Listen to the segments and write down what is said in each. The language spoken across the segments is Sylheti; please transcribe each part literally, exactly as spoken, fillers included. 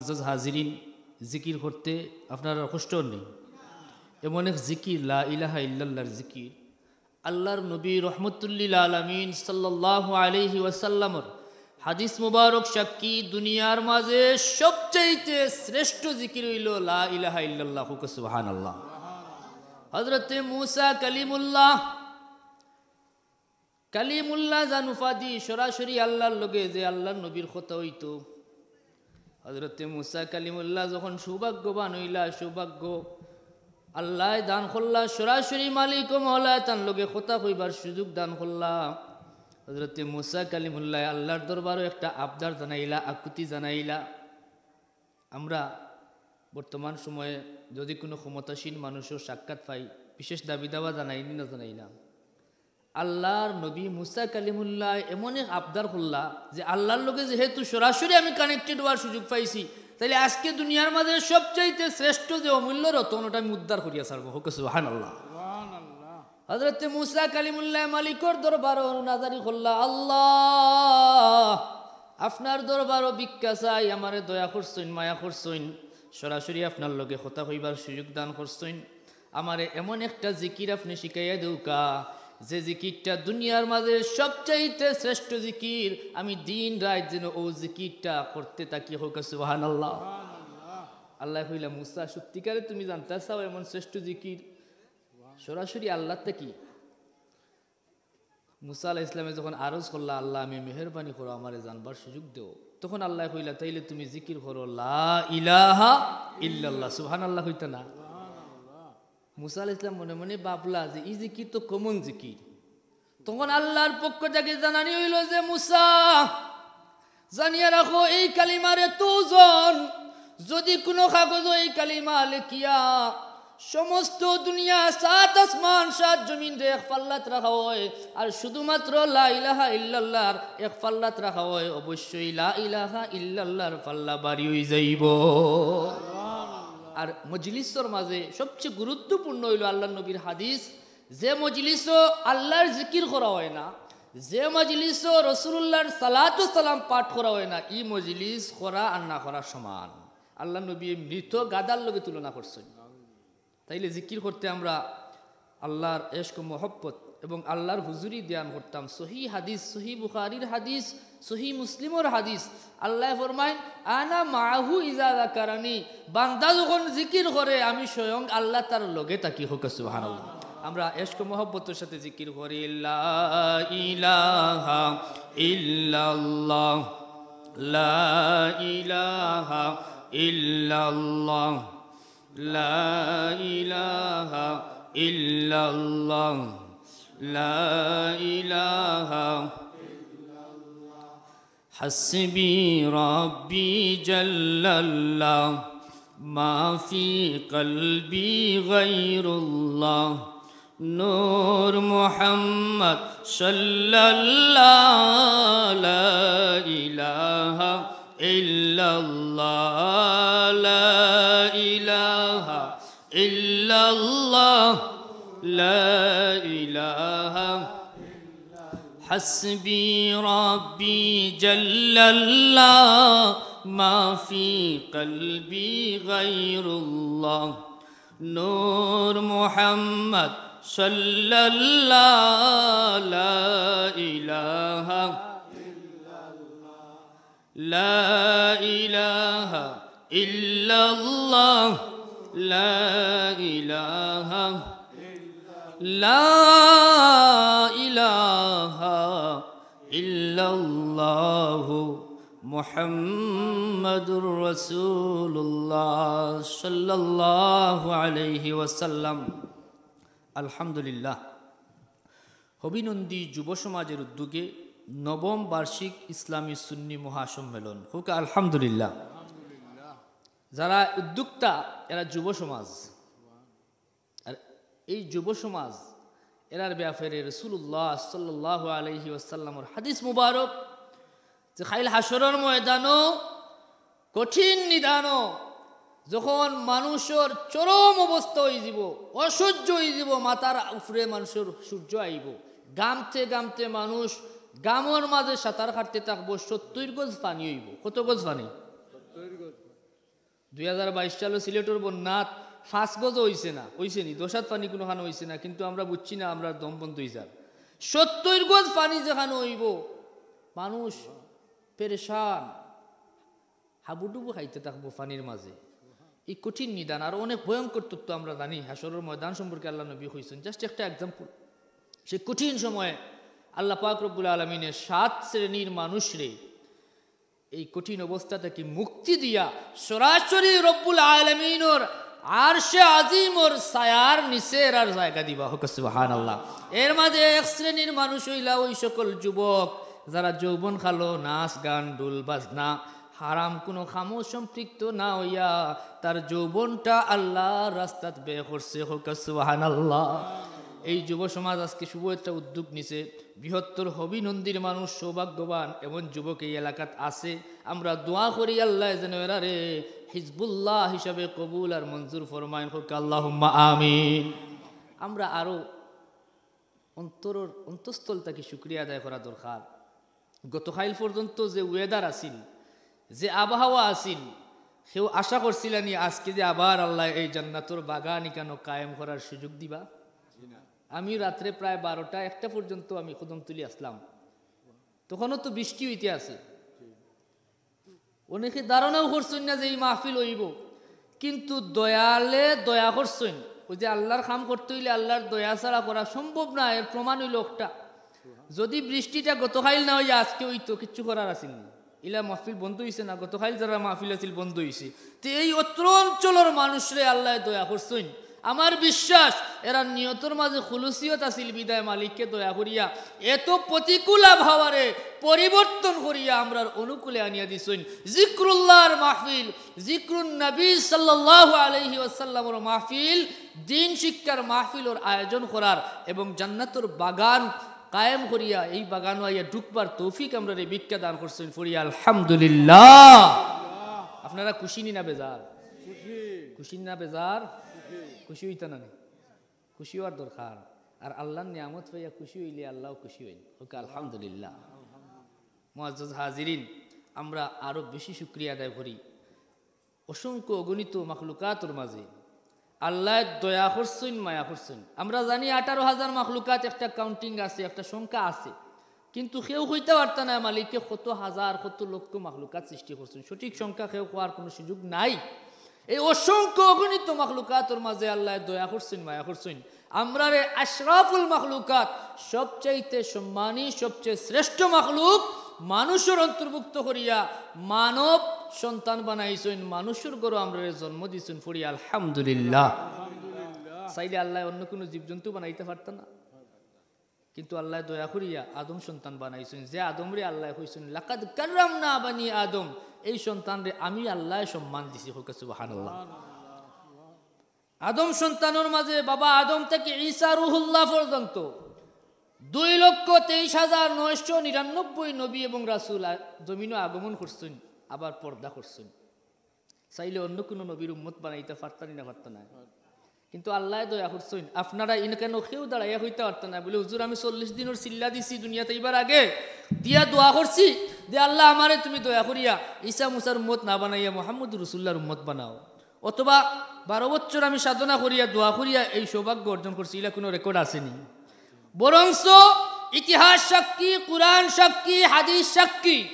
মুআজ্জাজ হাজিরিন, জিকির করতে আপনারার কষ্ট অর নি? এমন এক জিকির, লা ইলাহা ইল্লাল্লাহর জিকির, আল্লাহর নবী রহমতুল্লিল আলামিন সাল্লাল্লাহু আলাইহি ওয়াসাল্লামর হাদিস মুবারক সাক্ষী, দুনিয়ার মাঝে সবচাইতে শ্রেষ্ঠ জিকির অইলো লা ইলাহা ইল্লাল্লাহ। কউক্কা সুবহানাল্লাহ। হযরতে মুসা কালিমুল্লাহ, কালিমুল্লাহ যান উপাধি, সরাসরি আল্লাহর লগে যে আল্লাহর নবীর কথা অইতো। হযরতে মুসা কালিমুল্লাহ যখন সৌভাগ্যবান অইলা, সৌভাগ্য আল্লায় দান করলা, সরাসরি মালিক ও মওলায় তান লগে কথা কইবার সুযোগ দান করলা। হযরতে মুসা কালিমুল্লায় আল্লাহর দরবারো একটা আবদার জানাইলা, আকুতি জানাইলা। আমরা বর্তমান সময়ে যদি কুনু ক্ষমতাসীন মানুষর সাক্ষাৎ পাই, বিশেষ দাবি দাওয়া জানাই নি না জানাই না? আল্লাহর নবী মুসা কালিমুল্লায় এমন এক আবদার করলা যে আল্লাহর লগে যেহেতু সরাসরি আমি connected অওয়ার সুযোগ পাইছি, তাইলে আজকে দুনিয়ার মাঝে সবচাইতে শ্রেষ্ঠ যে অমূল্য রতন, ওটা আমি উদ্ধার করিয়া ছাড়বো। কউক্কা সুবহানাল্লাহ। হযরতে মুসা কালিমুল্লায় মালিকর দরবারো নাজারি করলা, আল্লাহ, আপনার দরবারো ভিক্ষা চাই, আমারে দয়া করছইন, মায়া করছইন, সরাসরি আপনার লগে কথা কইবার সুযোগ দান করছইন। আমারে এমন একটা জিকির আপনে শিখাইয়া দেউক্কা, যে জিকিরটা দুনিয়ার মাঝে সবচাইতে শ্রেষ্ঠ জিকির, আমি দিন রাইত যেন অউ জিকিরটা করতে থাকি। কউক্কা সুবহানাল্লাহ। আল্লায় কইলা, মুসা, সত্যিকারে তুমি জানতা চাও এমন শ্রেষ্ঠ জিকির? সরাসরি আল্লাহ থাকি। মুসা আলাইহিস সালামে যখন আরজ করলা, আল্লাহ, আমি মেহেরবানি করো, আমারে জানবার সুযোগ দেও, তখন আল্লায় কইলা, তাইলে তুমি জিকির করো, লা ইলাহা ইল্লাল্লাহ। সুবহানাল্লাহ কইতা না? মুসা আলাইহিস সালাম মনে মনে ভাবলা যে ই জিকির তো common জিকির। তখন আল্লাহর পক্ষ থাকি জানানি অইলো যে, মুসা, জানিয়া রাখো, এই কালিমার এত ওজন, যদি কুনু কাগজো এই কালিমা লেখিয়া সমস্ত দুনিয়া, সাত আসমান, সাত জমিনরে এক পাল্লাত রাখা অয়, আর শুধুমাত্র লা ইলাহা ইল্লাল্লাহর এক পাল্লাত রাখা অয়, অবশ্যই লা ইলাহা ইল্লাল্লাহর পাল্লা ভারি অইযাইবো। আর মজলিসর মাঝে সবচেয়ে গুরুত্বপূর্ণ অইলো আল্লাহর নবীর হাদিস, যে মজলিসো আল্লাহর জিকির করা অয় না, যে মজলিসো রাসূলুল্লাহর সালাতু সালাম পাঠ করা অয় না, ই মজলিস করা আর না করা সমান। আল্লাহর নবীয়ে মৃত গাধার লগে তুলনা করছইন। তাইলে জিকির করতে আমরা আল্লাহর এশক ও মহব্বত এবং আল্লাহর হুজুরি ধ্যান করতাম। সহি হাদিস, সহি বুখারীর হাদিস, সহি মুসলিমর হাদিস। আল্লায় ফরমাইন, "আনা মাআহু ইজা যাকারানি।" বান্দা যখন জিকির করে, আমি স্বয়ং আল্লাহ তার লগে থাকি। কউক্কা সুবহানাল্লাহ। আমরা এশক ও মহব্বতর সাথে জিকির করি, লা ইলাহা ইল্লাল্লাহ, লা ইলাহা ইল্লাল্লাহ, লা ইলাহা ইল্লাল্লাহ, লা ইলাহা حسبي ربي جل الله، ما في قلبي غير الله، نور محمد صلى الله، لا إله إلا الله، لا إله إلا الله، لا إله حسبي ربي جل الله، ما في قلبي غير الله، نور محمد صلى الله، لا إله إلا الله، لا إله إلا الله، لا إله، لا إله إلا الله، محمد رسول الله صلى الله عليه وسلم। আলহামদুলিল্লাহ। হবিনন্দী যুব সমাজের উদ্যোগে নবম বার্ষিক ইসলামী সুন্নি মহাসম্মেলন। কউক্কা আলহামদুলিল্লাহ। যারা উদ্যোক্তা, এরা যুব সমাজ। আর এই যুব সমাজ, এরার ব্যাপারে রাসূলুল্লাহ সাল্লাল্লাহু আলাইহি ওয়াসাল্লামর হাদিস মুবারক যে কাইল হাশরর ময়দানো কঠিন নিদানো যখন মানুষর চরম অবস্থা অইযিবো, অসহ্য অইযিবো, মাথার উপরে মানুষর সূর্য আইবো, ঘামতে ঘামতে মানুষ ঘামর মাঝে সাঁতার কাটতে থাকবো, সত্তইর গজ পানি অইবো। কত গজ পানি? দুই হাজার বাইশ সালো সিলেটর বন্যাত পাঁচ গজও অইছে না, অইছে নি, দশ আত পানি কুনুখানো অইছে না, কিন্তু আমরা বুঝছি না, আমরার দম বন্ধ অইযার। সত্তইর গজ পানি যেখানো অইবো, মানুষ পেরেশান, হাবুডুবু খাইতে থাকবো পানির মাঝে। ই কঠিন নিদান, আর অনেক ভয়ঙ্কর তথ্য আমরা জানি। হাশরর ময়দান সম্পর্কে আল্লার নবী কইছইন, just একটা example। সে কঠিন সময়ে আল্লা পাক রব্বুল আলামিনে সাত শ্রেণীর মানুষরে এই কঠিন অবস্থা থাকি মুক্তি দিয়া সরাসরি রব্বুল আলামিনর আরশে আজিমর ছায়ার নিচে এরার জায়গা দিবা। হক সুবহানাল্লাহ। এর মাঝে এক শ্রেণীর মানুষ অইলা ওই সকল যুবক, যারা যৌবন কালো নাচ গান ঢুল বাজনা হারাম কুনু কামো সম্পৃক্ত না অইয়া তার যৌবনটা আল্লার রাস্তাত ব্যয় করছে। হক সুবহানাল্লাহ। এই যুব সমাজ আজকে শুভ একটা উদ্যোগ নিছে। বৃহত্তর হবিনন্দীর মানুষ সৌভাগ্যবান, এমন যুবক এই এলাকাত আছে। আমরা দোয়া করি আল্লায় যেন এরারে হিজবুল্লাহ হিসাবে কবুল আর মঞ্জুর ফরমাইন। হক আল্লাহুম্মা আমিন। আমরা আরো অন্তরর অন্তঃস্থল থাকি শুকরিয়া আদায় করা দরকার। গতকাইল পর্যন্ত যে weather আছিল, যে আবহাওয়া আছিল, কেউ আশা করছিলা নি আজকে যে আবার আল্লায় এই জান্নাতর বাগান ইখানো কায়েম করার সুযোগ দিবা? আমি রাত্রে প্রায় বারোটা, একটা পর্যন্ত আমি কদমতলি আছলাম, তখনও তো বৃষ্টি অইতে আছে। অনেকে ধারণাও করছইন না যে এই মাহফিল অইবো, কিন্তু দয়ালে দয়া করছইন। ওই যে আল্লার কাম করতে অইলে আল্লার দয়া ছাড়া করা সম্ভব না, এর প্রমাণ অইলো একটা। যদি বৃষ্টিটা গতকাইল না অইয়া আজকে অইতো, কিচ্ছু করার আছিল না। ইলা মাহফিল বন্ধ অইছে না, গতকাইল যারা মাহফিল আছিল বন্ধ অইছে। তে এই অত্র অঞ্চলর মানুষরে আল্লায় দয়া করছইন। আমার বিশ্বাস, এরা নিয়তর মাঝে খুলুসিয়ত আছিল বিদায় মালিককে দয়া করিয়া এত প্রতিকূল আবহাওয়ারে পরিবর্তন করিয়া আমরার অনুকূলে আনিয়া দিছইন। জিক্রুল্লাহর মাহফিল, জিক্রুন নবী সাল্লাল্লাহু আলাইহি ওয়াসাল্লামর মাহফিল, দিন শিক্ষার মাহফিলর আয়োজন করার এবং জান্নাতর বাগান কায়েম করিয়া এই বাগানো আইয়া ঢুকবার তৌফিক আমরারে ভিক্ষা দান করছইন। পড়ি আলহামদুলিল্লাহ। আপনারা খুশি নি না বেজার? খুশি নি না বেজার? খুশি অইতা না নি? খুশি অওয়ার দরকার। আর আল্লার নিয়ামত পাইয়া খুশি অইলে আল্লাও খুশি অইন। হক আলহামদুলিল্লাহ। মুআজ্জাজ হাজিরিন, আমরা আরো বেশি শুকরিয়া আদায় করি অসংখ্য অগণিত মাখলুকাতর মাঝে আল্লায় দয়া করছইন, মায়া করছইন। আমরা জানি আঠারো হাজার মাখলুকাত একটা counting আছে, একটা সংখ্যা আছে, কিন্তু কেউ কইতা পারতা না মালিকে কত হাজার, কত লক্ষ মাখলুকাত সৃষ্টি করছইন। সঠিক সংখ্যা কেউ কওয়ার কুনু সুযোগ নাই। এই অসংখ্য অগণিত মাখলুকাতর মাঝে আল্লায় দয়া করছইন, মায়া করছইন। আমরারে আশরাফুল মাখলুকাত, সবচাইতে সম্মানী, সবচেয়ে শ্রেষ্ঠ মাখলুক, মানুষর অন্তর্ভুক্ত করিয়া মানব সন্তান বানাইছইন, মানুষর ঘরো আমরারে জন্ম দিছইন। পড়ি আলহামদুলিল্লাহ। চাইলে আল্লায় অন্য কুনু জীবজন্তু বানাইতা পারতা না, কিন্তু আল্লায় দয়া করিয়া আদম সন্তান বানাইছইন, যে আদমরে আল্লায় কইছইন, "লাকাদ কাররামনা বানি আদম", এই সন্তানরে আমি আল্লায় সম্মান দিছি। হক সুবহানাল্লাহ। আদম সন্তানর মাঝে বাবা আদম থাকি ঈসা রুহুল্লাহ পর্যন্ত দুই লক্ষ তেইশ হাজার নয়শো নিরানব্বই নবী এবং রাসূল আ-, জমিনো আগমন করছইন, আবার পর্দা করছইন। চাইলে অন্য কুনু নবীর উম্মত বানাইতা পারতা নি না পারতা না? কিন্তু আল্লায় দয়া করছইন। আপনারা ইন কেন কেউ দাঁড়াইয়া কইতা পারতা না, বলে, "হুজুর, আমি চল্লিশ দিনর চিল্লা দিছি দুনিয়াত আইবার আগে, দিয়া দোয়া করছি যে, 'আল্লাহ, আমারে তুমি দয়া করিয়া ঈসা মুসার উম্মত না বানাইয়া মুহাম্মদুর রাসূলুল্লাহর উম্মত বানাও।' অথবা বারো বছর আমি সাধনা করিয়া, দোয়া করিয়া এই সৌভাগ্য অর্জন করছি", ইলা কুনু record আছে নি? বরঞ্চ ইতিহাস সাক্ষী, কুরআন সাক্ষী, হাদিস সাক্ষী,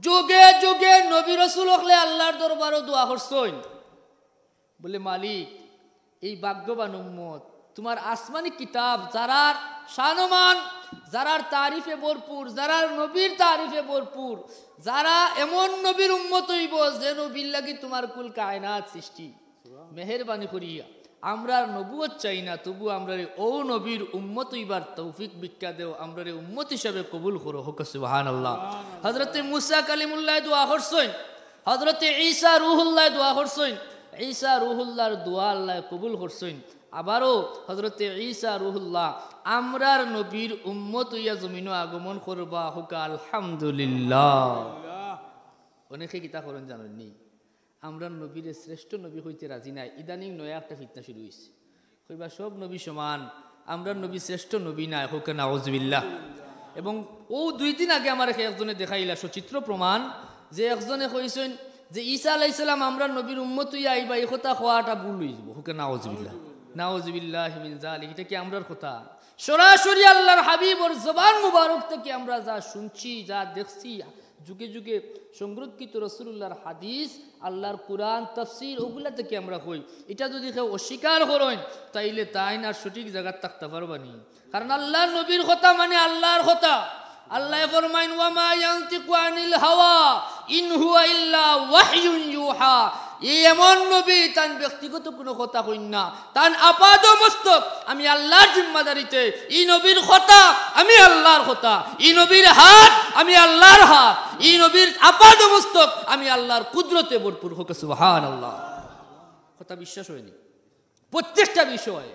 যুগে যুগে নবী রাসূল অকলে আল্লাহর দরবারো দোয়া করছইন, বলে, "মালিক, এই ভাগ্যবান উম্মত, তুমার আসমানি কিতাব যারার শানমান, যারার তারিফে ভরপুর, যারার নবীর তারিফে ভরপুর, যারা এমন নবীর উম্মত অইবো যে নবীর লাগি তুমার কুল কায়নাত সৃষ্টি, মেহেরবানি করিয়া আমরার নবুয়ত চাই না, তবু আমরারে অউ নবীর উম্মত অইবার তৌফিক ভিক্ষা দেও, আমরারে উম্মত হিসাবে কবুল করো।" হক সুবহানাল্লাহ। হযরতে মুসা কালিমুল্লায় দোয়া করছইন, হযরতে ঈসা রুহুল্লায় দোয়া করছইন, ঈসা রুহুল্লার দোয়া আল্লায় কবুল করছইন। আবারও হযরতে ঈসা রুহুল্লাহ আমরার নবীর উম্মত অইয়া জমিনো আগমন করবা। হক আলহামদুলিল্লাহ। অনেকে কিতা করইন জানইন নি? আমরার নবীরে শ্রেষ্ঠ নবী কইতে রাজি নায়। ইদানিং নয়া একটা ফিতনা শুরু অইছে, কইবা সব নবী সমান, আমরার নবী শ্রেষ্ঠ নবী নায়। হক নাউজুবিল্লাহ। এবং অউ দুই দিন আগে আমারে একজনে দেখাইলা সচিত্র প্রমাণ, যে একজনে কইছইন যে ঈসা আলাইহিস সালাম আমরার নবীর উম্মত অইয়া আইবা, ই কথা কওয়াটা ভুল অইযিবো। হুকে নাউজুবিল্লাহ। নাউজুবিল্লাহি মিন যালিক। ইটা কি আমরার কথা? সরাসরি আল্লাহর হাবিবর জবান মুবারক থাকি আমরা যা শুনছি, যা দেখছি, যুগে যুগে সংরক্ষিত রাসূলুল্লাহর হাদিস, আল্লাহর কুরআন, তাফসীর, ওগুলা থাকি আমরা কই। ইটা যুদি কেউ অস্বীকার করইন, তাইলে তাইন আর সঠিক জাগাত থাকতা পারবা নি। কারণ আল্লাহর নবীর কথা মানে আল্লাহর কথা। আল্লায় ফরমাইন, "ওয়া মা ইয়ানতিকু আনিল হাওয়া, ইন হুয়া ইল্লা ওয়াহয়ুন ইউহা।" ই এমন নবী, তান ব্যক্তিগত কুনু কথা কইন না, তান আপাদ মস্তক আমি আল্লাহর জিম্মাদারিতে। ই নবীর কথা আমি আল্লাহর কথা, ই নবীর হাত আমি আল্লাহর হাত, ই নবীর আপাদ মস্তক আমি আল্লাহর কুদরতে ভরপুর। হুকে সুবহানাল্লাহ। কথা বিশ্বাস অয়নি? প্রত্যেকটা বিষয়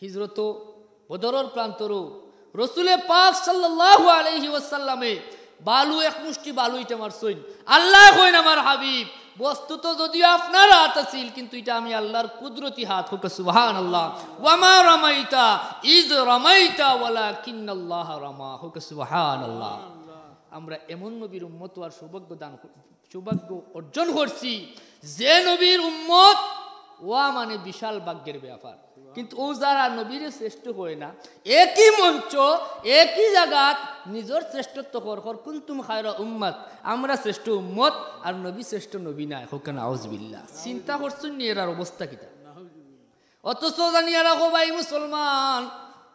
হিজরতো, বদরর প্রান্তরো রসুলে পাক সাল্লাল্লাহু আলাইহি ওয়াসাল্লামে বালু, এক মুষ্টি বালু ইটা মারছইন। আল্লায় কইন, "আমার হাবিব, বস্তুত যদিও আপনার হাত আছিল, কিন্তু ইটা আমি আল্লাহর কুদরতি হাত।" হুকে সুবহানাল্লাহ। "ওয়া মা রামাইতা ইজ রামাইতা ওয়ালাকিন্নাল্লাহা রামা।" হুকে সুবহানাল্লাহ। আমরা এমন নবীর উম্মত অওয়ার সৌভাগ্য দান, সৌভাগ্য অর্জন করছি, যে নবীর উম্মত অওয়া মানে বিশাল ভাগ্যের ব্যাপার। কিন্তু অউ যারা নবীরে শ্রেষ্ঠ কয় না, একই মঞ্চ, একই জাগাত নিজর শ্রেষ্ঠত্ব কর কর, "কুনতুম খায়রা উম্মাত", আমরা শ্রেষ্ঠ উম্মত, আর নবী শ্রেষ্ঠ নবী নায়। হুকে নাউজুবিল্লাহ। চিন্তা করছইন নি এরার অবস্থা কিতা? অথচ জানিয়া রাখো ভাই মুসলমান,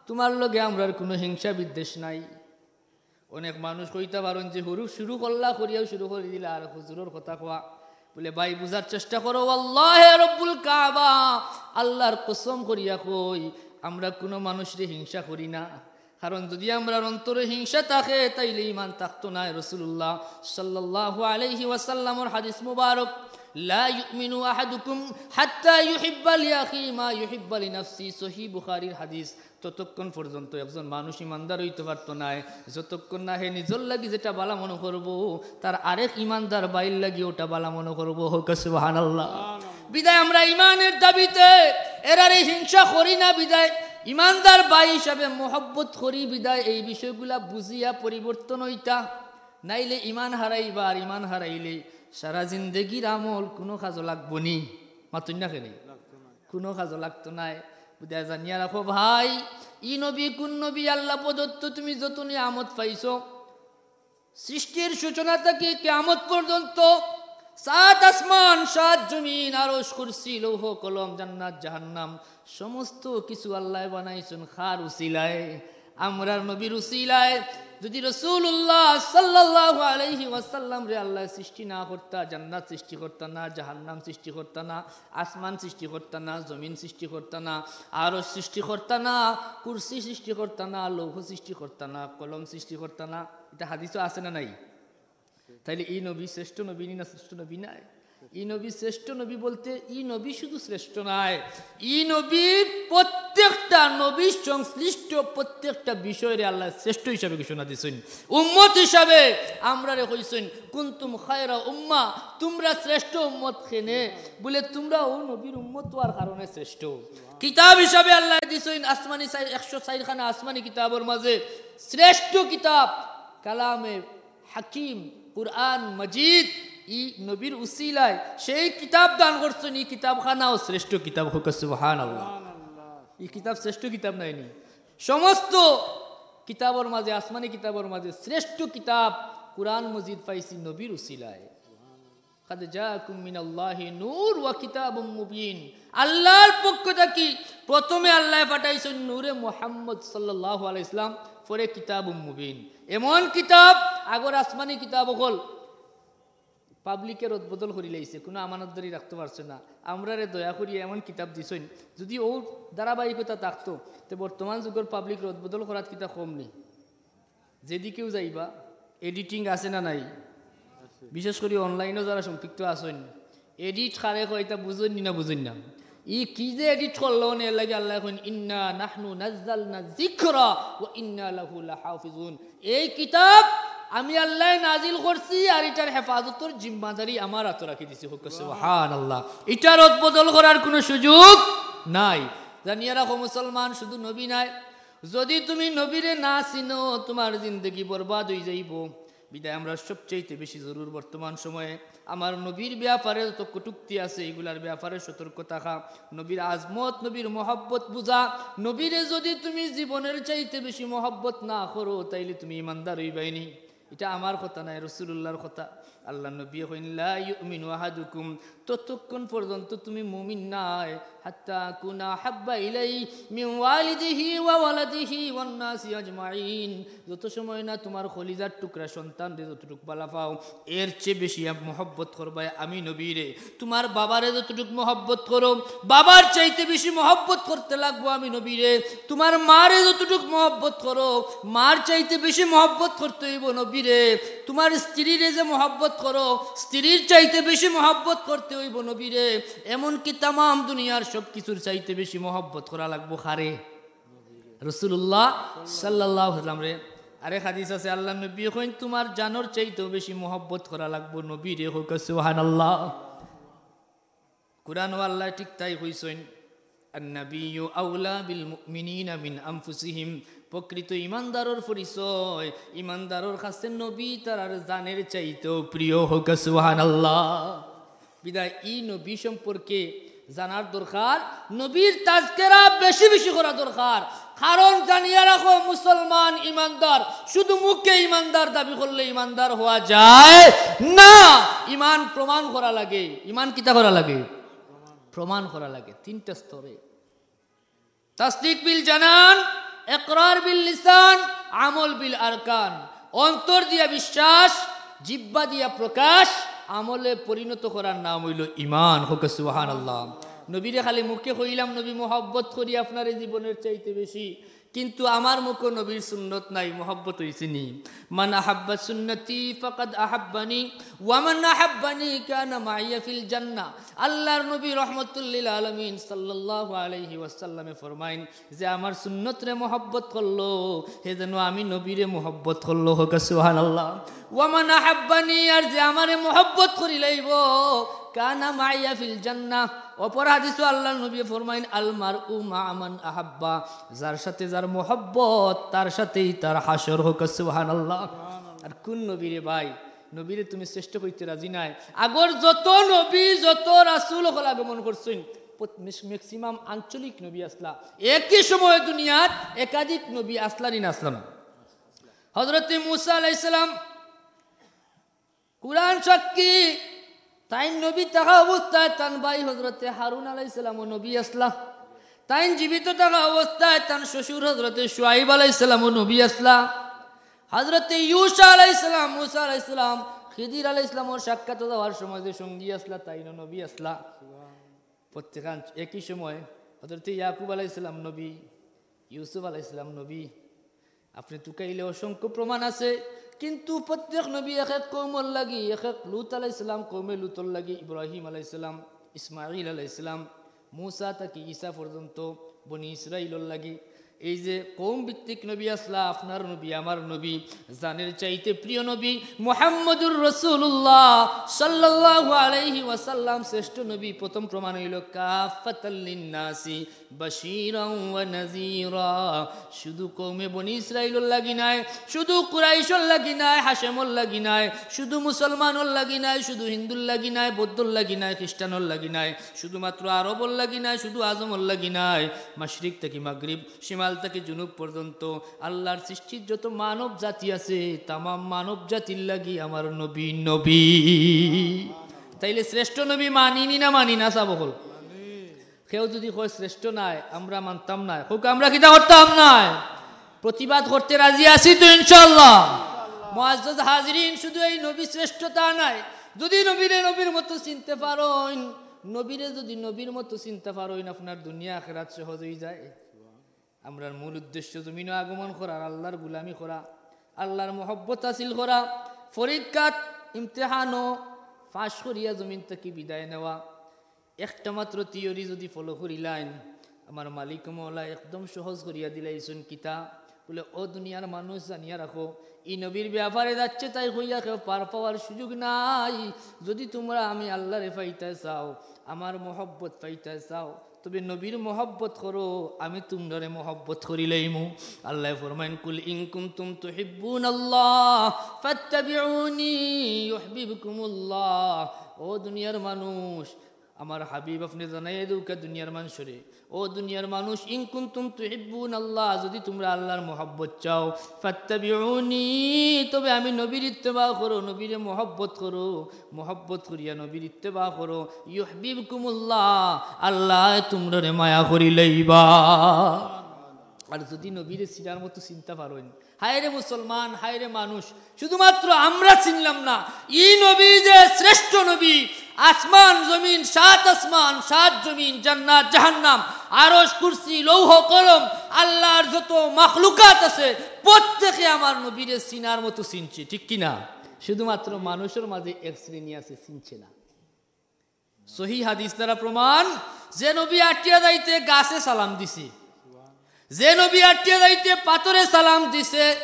তুমার লগে আমরার কুনু হিংসা বিদ্বেষ নাই। অনেক মানুষ কইতা পারইন যে হুরু শুরু করলা, করিয়াউ শুরু করি দিলা আর হুজুরর কথা কওয়া। বলে, ভাই, বুঝার চেষ্টা করো, আল্লাহে রব্বুল কাবা, আল্লাহর কসম করিয়া কই, আমরা কুনু মানুষরে হিংসা করি না। কারণ যুদি আমরার অন্তরে হিংসা থাকে, তাইলে ইমান থাকতো নায়। রাসূলুল্লাহ সাল্লাল্লাহু আলাইহি ওয়াসাল্লামর হাদিস মুবারক, "লা ইউমিনু আহাদুকুম হাত্তা ইউহিব্বা লিআখি মা ইউহিব্বা লিনাফসি", সহিহ বুখারীর হাদিস। ততক্ষণ পর্যন্ত একজন মানুষ ইমানদার অইতো পারতো নায়, যতক্ষণ না হে নিজর লাগি যেটা বালা মনো করবো, তার আরেক ইমানদার ভাইর লাগি ওটা বালা মনো করবো। হুকে সুবহানাল্লাহ। বিদায় আমরা ইমানের দাবিতে এরারে হিংসা করি না, বিদায় ইমানদার ভাই হিসাবে মহব্বত করি, বিদায় এই বিষয়গুলা বুঝিয়া পরিবর্তন অইতা, নাইলে ইমান হারাইবা, আর ইমান হারাইলে সারা জিন্দেগির আমল কুনু কাজো লাগবো নি। মাতইন না কেনে? কুনু কাজো লাগতো নায়। বুঝা জানিয়া রাখো ভাই, ই নবী কুন নবী? আল্লাহ প্রদত্ত, তুমি যত নিয়ামত পাইছো, সৃষ্টির সূচনা থাকি কিয়ামত পর্যন্ত, সাত আসমান, সাত জমিন, আরশ, কুরসি, লৌহ, কলম, জান্নাত, জাহান্নাম, সমস্ত কিছু আল্লায় বানাইছইন কার উসিলায়? আমরার নবীর উসিলায়। যুদি রাসূলুল্লাহ সাল্লাল্লাহু আলাইহি ওয়াসাল্লামরে আল্লায় সৃষ্টি না করতা, জান্নাত সৃষ্টি করতা না, জাহান্নাম সৃষ্টি করতা না, আসমান সৃষ্টি করতা না, জমিন সৃষ্টি করতা না, আরশ সৃষ্টি করতা না, কুরসি সৃষ্টি করতা না, লৌহ সৃষ্টি করতা না, কলম সৃষ্টি করতা না, ইটা হাদিসো আছে না নাই? তাইলে ই নবী শ্রেষ্ঠ নবী নি না শ্রেষ্ঠ নবী নায়? ই নবী শ্রেষ্ঠ নবী বলতে ই নবী শুধু শ্রেষ্ঠ নায়, ই নবী প্রত্যেকটা নবী সংশ্লিষ্ট প্রত্যেকটা বিষয়রে আল্লায় শ্রেষ্ঠ হিসাবে ঘোষণা দিছইন। উম্মত হিসাবে আমরারে কইছইন, "কুনতুম খায়রা উম্মাহ", তুমরা শ্রেষ্ঠ উম্মত। কেনে? বলে, তুমরা অউ নবীর উম্মত অওয়ার কারণে শ্রেষ্ঠ। কিতাব হিসাবে আল্লায় দিছইন আসমানি চাইর, একশো চাইর খানা আসমানি কিতাবর মাঝে শ্রেষ্ঠ কিতাব কালামে হাকিম, কুরআন মজিদ, ই নবীর উসিলায় সেই কিতাব দান করছইন, ই কিতাবখানাও শ্রেষ্ঠ কিতাব। হুকে সুবহানাল্লাহ। ই কিতাব শ্রেষ্ঠ কিতাব নায়নি? সমস্ত কিতাবর মাঝে, আসমানি কিতাবর মাঝে শ্রেষ্ঠ কিতাব কুরআন মজিদ পাইছি নবীর উসিলায়। "কাদ জাআকুম মিনাল্লাহি নূর ওয়া কিতাবুম মুবিন।" আল্লাহর পক্ষ থাকি প্রথমে আল্লায় পাঠাইছইন নূরে মুহাম্মদ সাল্লাল্লাহু আলাইহি ওয়াসাল্লাম, পরে কিতাবুম মুবিন। এমন কিতাব, আগর আসমানি কিতাব অকল পাবলিকে রদবদল করিলাইছে, কুনু আমানতদারি রাখতো পারছে না। আমরারে দয়া করিয়া এমন কিতাব দিছইন, যুদি অউ ধারাবাহিকতা থাকতো, তে বর্তমান যুগর পাবলিক রদবদল করাত কিতা কম নি? যেদিকেউ যাইবা, editing আছে না নাই? বিশেষ করি online-ও যারা সম্পৃক্ত আছইন, edit কারে কয় ইতা বুঝইন নি না বুঝইন না? ই কি যে edit করলো নে, এর লাগি আল্লায় কইন, "ইন্না নাহনু নাজ্জালনা যিকরা ওয়া ইন্না লাহু লাহাফিজুন।" এই কিতাব আমি আল্লায় নাজিল করছি, আর ইটার হেফাজতর জিম্মাদারি আমার আতো রাখি দিছি। হুকে সুবহানাল্লাহ। ইটার রদবদল করার কুনু সুযোগ নাই। জানিয়া রাখো মুসলমান, শুধু নবী নায়, যুদি তুমি নবীরে না চিনো, তুমার জিন্দেগি বরবাদ অইযাইবো। বিদায় আমরা সবচাইতে বেশি জরুর বর্তমান সময়ে আমার নবীর ব্যাপারে যত কটূক্তি আছে, এইগুলার ব্যাপারে সতর্ক থাকা। নবীর আজমত, নবীর মহব্বত বুঝা। নবীরে যদি তুমি জীবনের চাইতে বেশি মহব্বত না করো, তাইলে তুমি ইমানদার অইবায়নি। ইটা আমার কথা নায়, রাসূলুল্লাহর কথা। আল্লাহর নবী কইন, "লা ইউমিনু আহাদুকুম", ততক্ষণ পর্যন্ত তুমি মুমিন নায়, "হাত্তা আকুনা আহাব্বা ইলাইহি মিন ওয়ালিদিহি ওয়া ওয়ালাদিহি ওয়ান নাসি আজমাইন", যত সময় না তুমার কলিজার টুকরা সন্তানরে যতটুক বালা পাও, এর চেয়ে বেশি আম-, মহব্বত করবায় আমি নবীরে। তুমার বাবারে যতটুক মহব্বত করো, বাবার চাইতে বেশি মহব্বত করতে লাগবো আমি নবীরে। তুমার মারে যতটুক মহব্বত করো, মার চাইতে বেশি মহব্বত করতে অইবো নবীরে। তুমার স্ত্রীরে যে মহব্বত করো, স্ত্রীর চাইতে বেশি মহব্বত করতে অইবো নবীরে। এমনকি তামাম দুনিয়ার সব কিছুর চাইতে বেশি মহব্বত করা লাগবো কারে? রাসূলুল্লাহ সাল্লাল্লাহু আলাইহি ওয়াসাল্লামরে। আরেক হাদিস আছে, আল্লাহর নবী কইন, "তুমার জানর চাইতেও বেশি মহব্বত করা লাগবো নবীরে।" কউক্কা সুবহানাল্লাহ। কুরআনও আল্লায় ঠিক তাই কইছইন, "আন-নাবিয়্যু আওলা বিল মুমিনিনা মিন আনফুসিহিম।" প্রকৃত ইমানদারর পরিচয়, ইমানদারর কাছে নবী তারার জানের চাইতেও প্রিয়। কউক্কা সুবহানাল্লাহ। বিদায় ই নবী সম্পর্কে জানার দরকার, নবীর তাজকেরা বেশি বেশি করা দরকার। কারণ জানিয়া রাখো, মুসলমান ইমানদার শুধু মুখে ইমানদার দাবি করলে ইমানদার হওয়া যায় না। ইমান প্রমাণ করা লাগে। ইমান কিতা করা লাগে? প্রমাণ করা লাগে তিনটা স্তরে। তাসদিক বিল জানান, ইকরার বিল লিসান, আমল বিল আরকান। অন্তর দিয়া বিশ্বাস, জিব্বা দিয়া প্রকাশ, আমলে পরিণত করার নাম অইলো ইমান। কউক্কা সুবহানাল্লাহ। নবীরে খালি মুখে কইলাম, "নবী, মহব্বত করি আপনারে জীবনের চাইতে বেশি", কিন্তু আমার মুখো নবীর সুন্নত নাই, মহব্বত অইছেনি? "মান আহাব্বা সুন্নতি ফাকাদ আহাব্বানি, ওয়া মান আহাব্বানি কানা মাইয়া ফিল জান্নাহ।" আল্লাহর নবী রহমতুল্লিল আলামিন সাল্লাল্লাহু আলাইহি ওয়াসাল্লামে ফরমাইন, "যে আমার সুন্নতরে মহব্বত করলো, হে যেন আমি নবীরে মহব্বত করলো।" কউক্কা সুবহানাল্লাহ। "ওয়া মান আহাব্বানি", আর যে আমারে মহব্বত করিলাইবো, "কানা মাইয়া ফিল জান্নাহ।" অপর হাদিসও আল্লাহর নবী ফরমাইন, "আল মারউ মাআ মান আহাব্বা", যার সাথে যার মহব্বত, তার সাথেই তার হাশর। কউক্কা সুবহানাল্লাহ। আর কোন নবীরে ভাই, নবীরে তুমি শ্রেষ্ঠ কইতে রাজি নায়? আগর যত নবী, যত রাসূল অকল আগমন করছইন, প্রত-, ম্যাক্স-, ম্যাক্সিমাম আঞ্চলিক নবী আছলা। একই সময় দুনিয়ার একাধিক নবী আছলা নি না আছলা না? হযরতে মুসা আলাইহিস সালাম, কুরআন সাক্ষী, তাইন নবী থাকা অবস্থায় তান ভাই হযরতে হারুন আলাইহিস সালামও নবী আছলা। তাইন জীবিত থাকা অবস্থায় তান শ্বশুর হযরতে শুআইব আলাইহিস সালামও নবী আছলা। হযরতে ইউশা আলাইহিস সালাম, মুসা আলাইহিস সালাম, খিদির আলাইহিস সালামর সাক্ষাৎ যাওয়ার সময় যে সঙ্গী আছলা, তাইনও নবী আছলা। প্রত্যেকান একই সময় হযরতে ইয়াকুব আলাইহিস সালাম নবী, ইউসুফ আলাইহিস সালাম নবী। আপনে তুকাইলে অসংখ্য প্রমাণ আছে, কিন্তু প্রত্যেক নবী এক এক কওমর লাগি, এক এক লূত আলাইহিস সালাম কওমে লূতর লাগি, ইব্রাহিম আলাইহিস সালাম, ইসমাইল আলাইহিস সালাম, মুসা থাকি ঈসা পর্যন্ত বনি ইসরাইলর লাগি। এই যে কওম ভিত্তিক নবী আছলা, আপনার নবী, আমার নবী, জানের চাইতে প্রিয় নবী মুহাম্মদুর রাসূলুল্লাহ সাল্লাল্লাহু আলাইহি ওয়াসাল্লাম শ্রেষ্ঠ নবী। প্রথম প্রমাণ অইলো কাফাতাল লিন্নাসি বাশীরাও ওয়া নাযীরা। শুধু কওমে বনি ইসরাইলর লাগি নায়, শুধু কুরাইশর লাগি নায়, হাশেমর লাগি নায়, শুধু মুসলমানর লাগি নায়, শুধু হিন্দুর লাগি নায়, বৌদ্ধর লাগি নায়, খ্রিস্টানর লাগি নায়, শুধুমাত্র আরবর লাগি নায়, শুধু আজমর লাগি নায়, মাশরিক থাকি মাগরিব, শিমাল থাকি জুনুব পর্যন্ত আল্লাহর সৃষ্টির যত মানব জাতি আছে, তামাম মানব জাতির লাগি আমার নবী নবী। তাইলে শ্রেষ্ঠ নবী মানি নি না মানি না, সাব অকল? কেউ যদি কয় শ্রেষ্ঠ নায়, আমরা মানতাম নায়, কউক্কা আমরা কিতা করতাম নায়? প্রতিবাদ করতে রাজি আছি তো ইনশাআল্লাহ? মুআজ্জাজ হাজিরিন, শুধু এই নবী শ্রেষ্ঠ তা নায়, যদি নবীরে নবীর মতো চিনতে পারইন, নবীরে যদি নবীর মতো চিনতে পারইন, আপনার দুনিয়া আখেরাত সহজ অইযায়। আমরার মূল উদ্দেশ্য জমিনো আগমন করার, আল্লাহর গুলামি করা, আল্লাহর মহব্বত হাসিল করা, পরীক্ষাত ইমতিহানো পাশ করিয়া জমিন থাকি বিদায় নেওয়া। একটা মাত্র থিওরি যদি ফলো করিলাইন, আমার মালিক মওলা একদম সহজ করিয়া দিলাইছইন। কিতা? বুলে, "ও দুনিয়ার মানুষ, জানিয়া রাখো, ই নবীর ব্যাপারে যাচ্ছে তাই কইয়া কেউ পার পাওয়ার সুযোগ নাই। যদি তুমরা আমি আল্লাহরে পাইতায় চাও, আমার মহব্বত পাইতায় চাও, তবে নবীর মহব্বত করো, আমি তুমরারে মহব্বত করিলাইমু। আল্লায় ফরমাইন, "কুল ইন কুনতুম তুহিব্বুনাল্লাহ ফাত্তাবিউনি ইউহবিবকুমুল্লাহ।" ও দুনিয়ার মানুষ, আমার হাবিব আপনে জানাইয়া দেউক্কা দুনিয়ার মানষরে, ও দুনিয়ার মানুষ, "ইন কুনতুম তুহিব্বুনাল্লাহ", যুদি তুমরা আল্লার মহব্বত চাও, "ফাত্তাবিউনি", তবে আমি নবীর ইত্তেবা করো, নবীরে মহব্বত করো, মহব্বত করিয়া নবীর ইত্তেবা করো, "ইউহবিবকুমুল্লাহ", আল্লায় তুমরারে মায়া করিলাইবা। আর যুদি নবীরে চিনার মতো চিনতা পারইন, হায়রে মুসলমান, হায়রে মানুষ, শুধুমাত্র আমরা চিনলাম না, ই নবী যে শ্রেষ্ঠ নবী, আসমান জমিন, সাত আসমান, সাত জমিন, জান্নাত জাহান্নাম, আরশ কুরসি লৌহ কলম, আল্লার যত মাখলুকাত আছে, প্রত্যেকে আমার নবীরে চিনার মতো চিনছে, ঠিক কি না? শুধুমাত্র মানুষর মাঝে এক শ্রেণী আছে, চিনছে না। সহি হাদিস দ্বারা প্রমাণ, যে নবী আটিয়া যাইতে গাছে সালাম দিছে, যে নবী আটিয়া যাইতে পাথরে সালাম দিছে,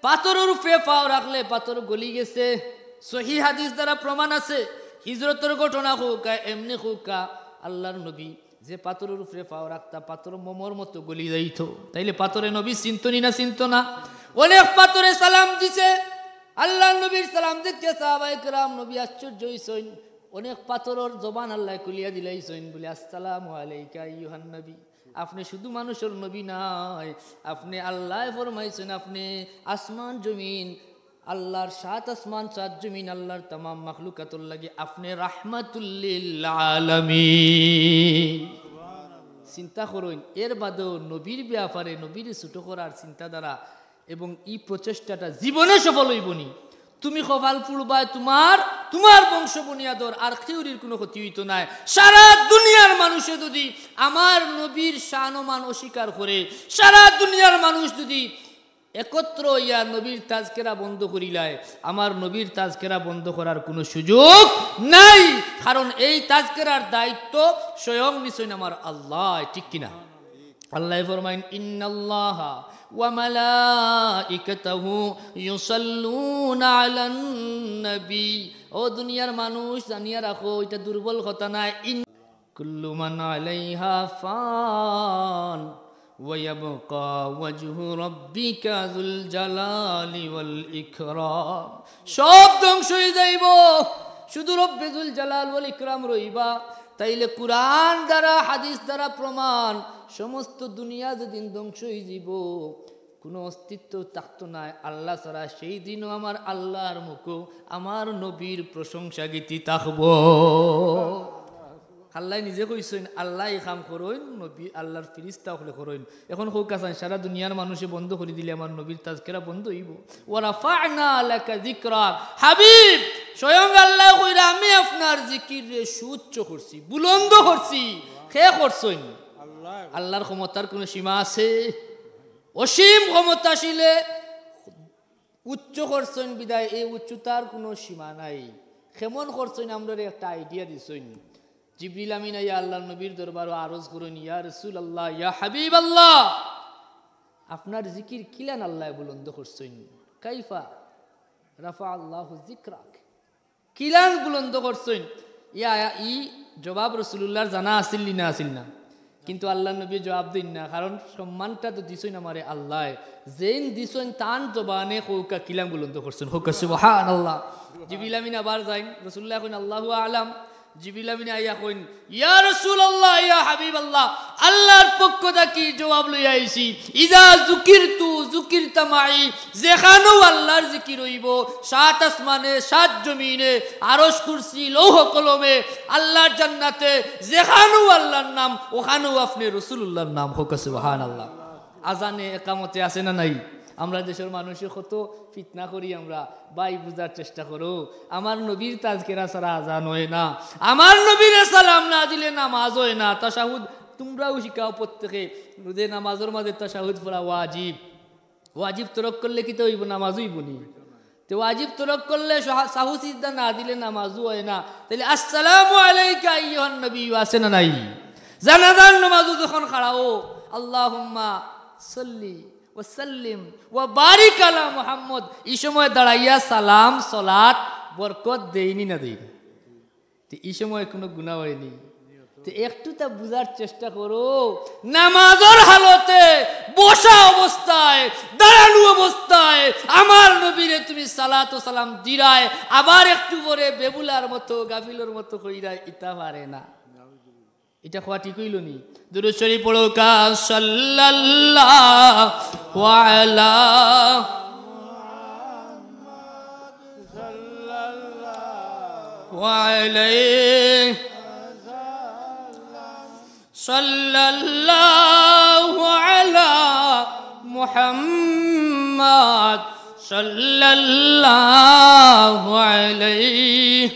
পাথরর উপরে পাও রাখলে পাথর গলি গেছে। সহি হাদিস দ্বারা প্রমাণ আছে, হিজরতর ঘটনা কউক্কা, এমনে কউক্কা, আল্লার নবী যে পাথরর উপরে পাও রাখতা, পাথর মোমর মতো গলি যাইতো। তাইলে পাথরে নবী চিনতো নি না চিনতো না? অনেক পাথরে সালাম দিছে, আল্লার নবীর সালাম দেখিয়া সাহাবায়ে কেরাম নবী আশ্চর্য অইছইন। অনেক পাথরর জবান আল্লায় খুলিয়া দিলাইছইন, বলে, "আসসালামু আলাইকা আইয়ুহান নবী।" আপনে শুধু মানুষর নবী নায়, আপনে, আল্লায় ফরমাইছইন, আপনে আসমান জমিন, আল্লার সাত আসমান সাত জমিন, আল্লার তামাম মাখলুকাতর লাগি আপনে রাহমাতুল লিল আলামিন। চিন্তা করইন, এর বাদেও নবীর ব্যাপারে, নবীরে ছোট করার চিন্তাধারা এবং ই প্রচেষ্টাটা জীবনে সফল অইবো নি। তুমি কপাল পুড়বায় তুমার, তুমার বংশ বুনিয়াদর, আর কেউরির কুনু ক্ষতি অইতো নায়। সারা দুনিয়ার মানুষে যুদি আমার নবীর শান ও মান অস্বীকার করে, সারা দুনিয়ার মানুষ যুদি একত্র অইয়া নবীর তাজকেরা বন্ধ করিলায়, আমার নবীর তাজকেরা বন্ধ করার কুনু সুযোগ নাই। কারণ এই তাজকেরার দায়িত্ব স্বয়ং নিছইন আমার আল্লায়, ঠিক কি না? আল্লায় ফরমাইন, "ইন্নাল্লাহা ওয়া মালাইকাতাহু ইউসাল্লুনা আলান নবী।" ও দুনিয়ার মানুষ, জানিয়া রাখো, ইটা দুর্বল কথা নায়। ইন-, কুল্লু মান আলাইহা ফান ওয়া ইয়াবকা ওয়াজহু রাব্বিকা যুল জালালি ওয়াল ইকরাম। সব ধ্বংস অই যাইবো, শুধু রব্বে যুল জালাল ওয়াল ইকরাম রইবা। তাইলে কুরআন দ্বারা, হাদিস দ্বারা প্রমাণ, সমস্ত দুনিয়া যেদিন ধ্বংস অই যাইবো, কুনু অস্তিত্ব থাকতো নায় আল্লা ছাড়া, সেই দিনও আমার আল্লার মুখো আমার নবীর প্রশংসা গীতি থাকবো। আল্লায় নিজে কইছইন, আল্লায় ই কাম করইন, নবী, আল্লার ফিরিস্তা অকলে করইন। এখন কউক্কা চাইন, সারা দুনিয়ার মানুষে বন্ধ করি দিলে আমার নবীর তাজকেরা বন্ধ অইবো? ওয়া রাফা'না লাকা যিকরাক। হাবিব, স্বয়ং আল্লায় কইরা, "আমি আপনার জিকিররে সুউচ্চ করছি, বুলন্দ করছি।" কে করছইন? আল্লায়। আল্লার ক্ষমতার কুনু সীমা আছে? অসীম ক্ষমতাশীলে উচ্চ করছইন বিধায় এই উচ্চতার কুনু সীমা নাই। কেমন করছইন, আমরারে একটা idea দিছইন। জিবরিল আমিন আইয়া আল্লার নবীর দরবারো আরজ করইন, "ইয়া রাসুলাল্লাহ, ইয়া হাবিবাল্লাহ, আপনার জিকির কিলান আল্লায় বুলন্দ করছইন?" কাইফা রাফা আল্লাহু যিকরাক। কিলান বুলন্দ করছইন? ইয়া, ইয়া, ই জবাব রাসুলুল্লাহর জানা আছিল নি না আছিল না? কিন্তু আল্লার নবী জবাব দেইন না, কারণ সম্মানটা তো দিছইন আমারে আল্লায়। যেইন দিছইন তান জবানে কউক্কা কিলান বুলন্দ করছইন। কউক্কা সুবহানাল্লাহ। জিবরিল আমিন আবার যাইন, রাসুলুল্লায় কইন, "আল্লাহু আ'লাম।" জিবরিল আমিন আইয়া কইন, "ইয়া রাসুলাল্লাহ, ইয়া হাবিবাল্লাহ, আল্লার পক্ষ থাকি জবাব লইয়া আইছি। ইযা যুকিরতু যুকিরতা মাই।" যেখানো আল্লার জিকির অইবো, সাত আসমানে, সাত জমিনে, আরশ কুরসি, লৌহ কলমে, আল্লার জান্নাতে, যেখানো আল্লার নাম, ওখানো আপনে রাসুলুল্লাহর নাম। কউক্কা সুবহানাল্লাহ। আজানে, একামতে আছে না নাই? আমরা দেশর মানুষে কত ফিতনা করি আমরা, ভাই বুঝার চেষ্টা করো। আমার নবীর তাজকেরা ছাড়া আজান অয় না, আমার নবীরে সালাম না দিলে নামাজ অয় না। তাশাহুদ, তুমরাও শিখাও প্রত্যেকে, যে নামাজর মাঝে তাশাহুদ পড়া ওয়াজিব। ওয়াজিব তরক করলে কিতা অইবো? নামাজ অইবো নি? তে ওয়াজিব তরক করলে সহা-, সাহু সিজদা না দিলে নামাজও অয় না। তাইলে আসসালামু আলাইকা আইয়ুহান নবী আছে না নাই? জানাজার নামাজও যখন খাড়াও, আল্লাহুম্মা সাল্লি ওয়া সাল্লিম ওয়া বারিক আলা মুহাম্মদ, ই সময় দাঁড়াইয়া সালাম, সলাত, বরকত দেইন নি না দেইন নি? তে ই সময় কুনু গুনা অয়নি? তে একটু তা বুঝার চেষ্টা করো, নামাজর হালতে, বসা অবস্থায়, দাঁড়ানো অবস্থায় আমার নবীরে তুমি সালাত ও সালাম দিরায়, আবার একটু পরে বেবুলার মতো, গাফিলর মতো কইরায়, ইতা পারে না। ইটা কওয়া ঠিক অইলো নি? দুরূদ শরীফ পড়উক্কা, সাল্লাল্লাহু আলা ওয়া আলাইহি সাল্লাল্লাহু আলা মুহাম্মাদ সাল্লাল্লাহু আলাইহি।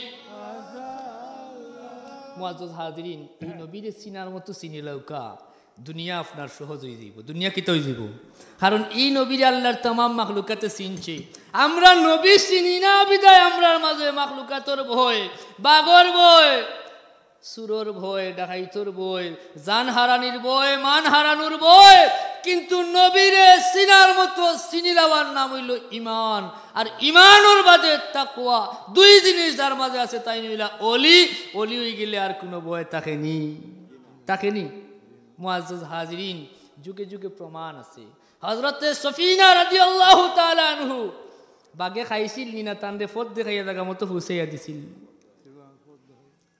মুআজ্জাজ হাজিরিন, এই নবীরে চিনার মতো চিনিলাউক্কা, দুনিয়া আপনার সহজ অইযিবো। দুনিয়া কিতা অইযিবো? কারণ এই নবীরে আল্লার তামাম মাখলুকাতে চিনছে। আমরা নবী চিনি না বিধায় আমরার মাঝে মাখলুকাতর ভয়, বাঘর ভয়, চুরর ভয়, ডাকাইতর ভয়, জান হারানির ভয়, মান হারানোর ভয়। কিন্তু নবীরে চিনার মতো চিনিলাওয়ার নাম অইলো ইমান। আর ইমানর বাদে তাকওয়া। দুই জিনিস যার মাঝে আছে তাইন অইলা অলি। অলি অইগেলে আর কুনু ভয় থাকে নি, থাকে নি। মুআজ্জাজ হাজিরিন, যুগে যুগে প্রমাণ আছে। হযরতে সফিনা রাদিয়াল্লাহু তাআলা আনহু বাঘে খাইছিল নি না, তানরে পথ দেখাইয়া জাগা মতো পৌঁছাইয়া দিছিল।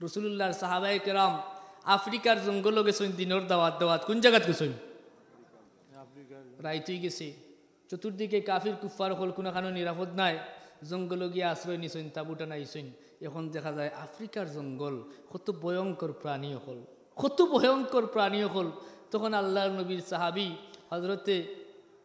রাসূলুল্লাহর সাহাবায়ে কেরাম আফ্রিকার জঙ্গলো গেছইন দিনর দাওয়াত দেওয়াত। কুন জাগাত গেছইন? রাইত অইগেছে, চতুর্দিকে কাফির কুফফার অকল, কুনুখানো নিরাপদ নাই। জঙ্গলো গিয়া আশ্রয় নিছইন, তাবু টানাইছইন। এখন দেখা যায় আফ্রিকার জঙ্গল, কত ভয়ঙ্কর প্রাণী অকল, কত ভয়ঙ্কর প্রাণী অকল। তখন আল্লার নবীর সাহাবী হযরতে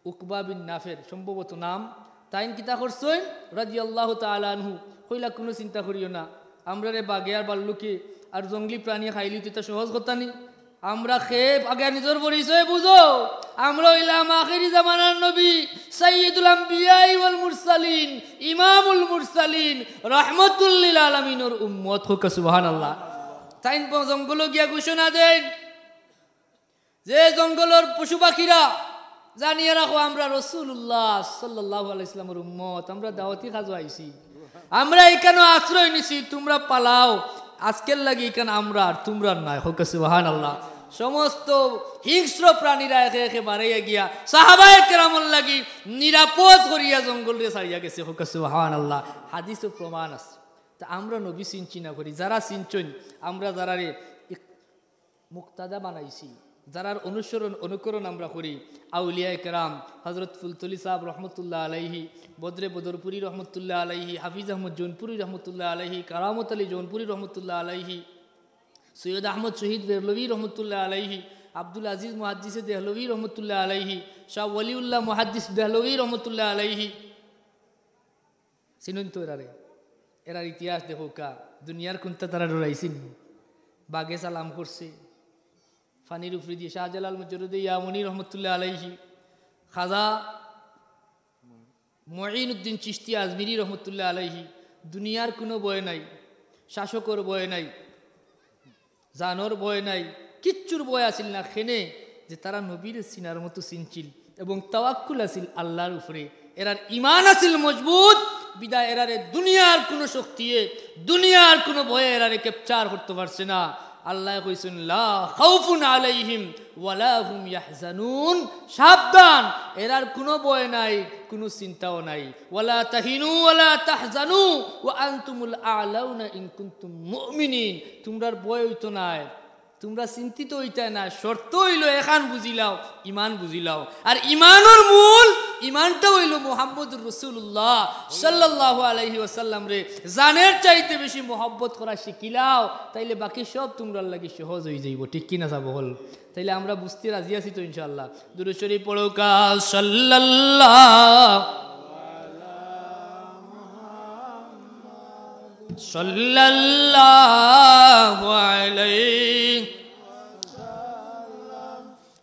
উকবা বিন নাফের সম্ভবত নাম, তাইন কিতা করছইন রাদিয়াল্লাহু তাআলা আনহু, কইলা, "কুনু চিন্তা করিও না, আমরারে বাঘে আর ভাল্লুকে আর জঙ্গলি প্রাণী খাইলিতো ইতা সহজ কথা নি। আমরা কে, আগে নিজর পরিচয় বুঝো, আমরা অইলাম আখেরি জামানার নবী, সাইয়্যিদুল আম্বিয়া ওয়াল মুরসালিন, ইমামুল মুরসালিন, রাহমাতুল লিল আলামিনর উম্মত।" কউক্কা সুবহানাল্লাহ। তাইন প-, জঙ্গলো গিয়া ঘোষণা দেইন, যে জঙ্গলর পশু পাখিরা, জানিয়া রাখো, আমরা রাসূলুল্লাহ সাল্লাল্লাহু আলাইহি ওয়াসাল্লামর উম্মত, আমরা দাওয়াতি কাজো আইছি, আমরা ইকানো আশ্রয় নিছি, তুমরা পালাও, আজকের লাগি ইকান আমরার, তুমরার নায়। কউক্কা সুবহানাল্লাহ। সমস্ত হিংস্র প্রাণীরা একে একে বারাইয়া গিয়া সাহাবায়ে কেরামর লাগি নিরাপদ করিয়া জঙ্গলরে ছাড়িয়া গেছে। কউক্কা সুবহানাল্লাহ। হাদিসো প্রমাণ আছে। তা আমরা নবী চিনছি না করি, যারা চিনছইন, আমরা যারারে মুক্তাদা বানাইছি, যারার অনুসরণ অনুকরণ আমরা করি, আউলিয়ায়ে কেরাম, হযরত ফুলতলি সাহেব রহমতুল্লাহ আলাইহি, বদরে বদরপুরি রহমতুল্লাহ আলাইহি, হাফিজ আহমদ জৌনপুরি রহমতুল্লাহ আলাইহি, কারামত আলী জৌনপুরি রহমতুল্লাহ আলাইহি, সৈয়দ আহমদ শহীদ বেহলভী রহমতুল্লাহ আলাইহি, আব্দুল আজিজ মুহাদ্দিসে দেহলভী রহমতুল্লাহ আলাইহি, শাহ ওয়ালিউল্লাহ মুহাদ্দিস দেহলভী রহমতুল্লাহ আলাইহি, চিনইন তো এরারে? এরার ইতিহাস দেখউক্কা, দুনিয়ার কুন্তা তারা ডরাইছিল? বাঘে সালাম করছে, পানির উপরেদি শাহজালাল মুজররদে ইয়ামনি রহমতুল্লাহ আলাইহি, খাজা মুঈনুদ্দিন চিশতি আজমিরি রহমতুল্লাহ আলাইহি। দুনিয়ার কুনু ভয় নাই, শাসকর ভয় নাই, জানর ভয় নাই, কিচ্ছুর ভয় আছিল না। কেনে যে তারা নবীরে চিনার মতো চিনছিল এবং তাওয়াক্কুল আছিল আল্লার উপরে। এরার ইমান আছিল মজবুত, বিদায় এরারে দুনিয়ার কুনু শক্তিয়ে, দুনিয়ার কুনু ভয়ে এরারে capture করতো পারছে না। আল্লায় কইছইন, "লা খাউফুন আলাইহিম ওয়ালা হুম ইয়াহজানুন।" সাবধান, এরার কুনু ভয় নাই, কুনু চিন্তাও নাই। "ওয়ালা তাহিনু ওয়ালা তাহজানু ওয়া আনতুমুল আ'লাউনা ইন কুনতুম মুমিনিন।" তুমরার ভয় অইতো নায়, তুমরা চিন্তিত অইতায় নায়। শর্ত অইলো এখান বুঝিলাও, ইমান বুঝিলাও। আর ইমানর মূল, ইমানটা অইলো মুহাম্মদুর রাসূলুল্লাহ সাল্লাল্লাহু আলাইহি ওয়াসাল্লামরে জানের চাইতে বেশি মহব্বত করা শিখিলাও, তাইলে বাকি সব তুমরার লাগি সহজ অইযাইবো। ঠিক কি না, সাব অকল? তাইলে আমরা বুঝতে রাজি আছি তো ইনশাআল্লাহ? দুরূদ শরীফ পড়উক্কা, সাল্লাল্লাহু, সাল্লাল্লাহু আলাইহি,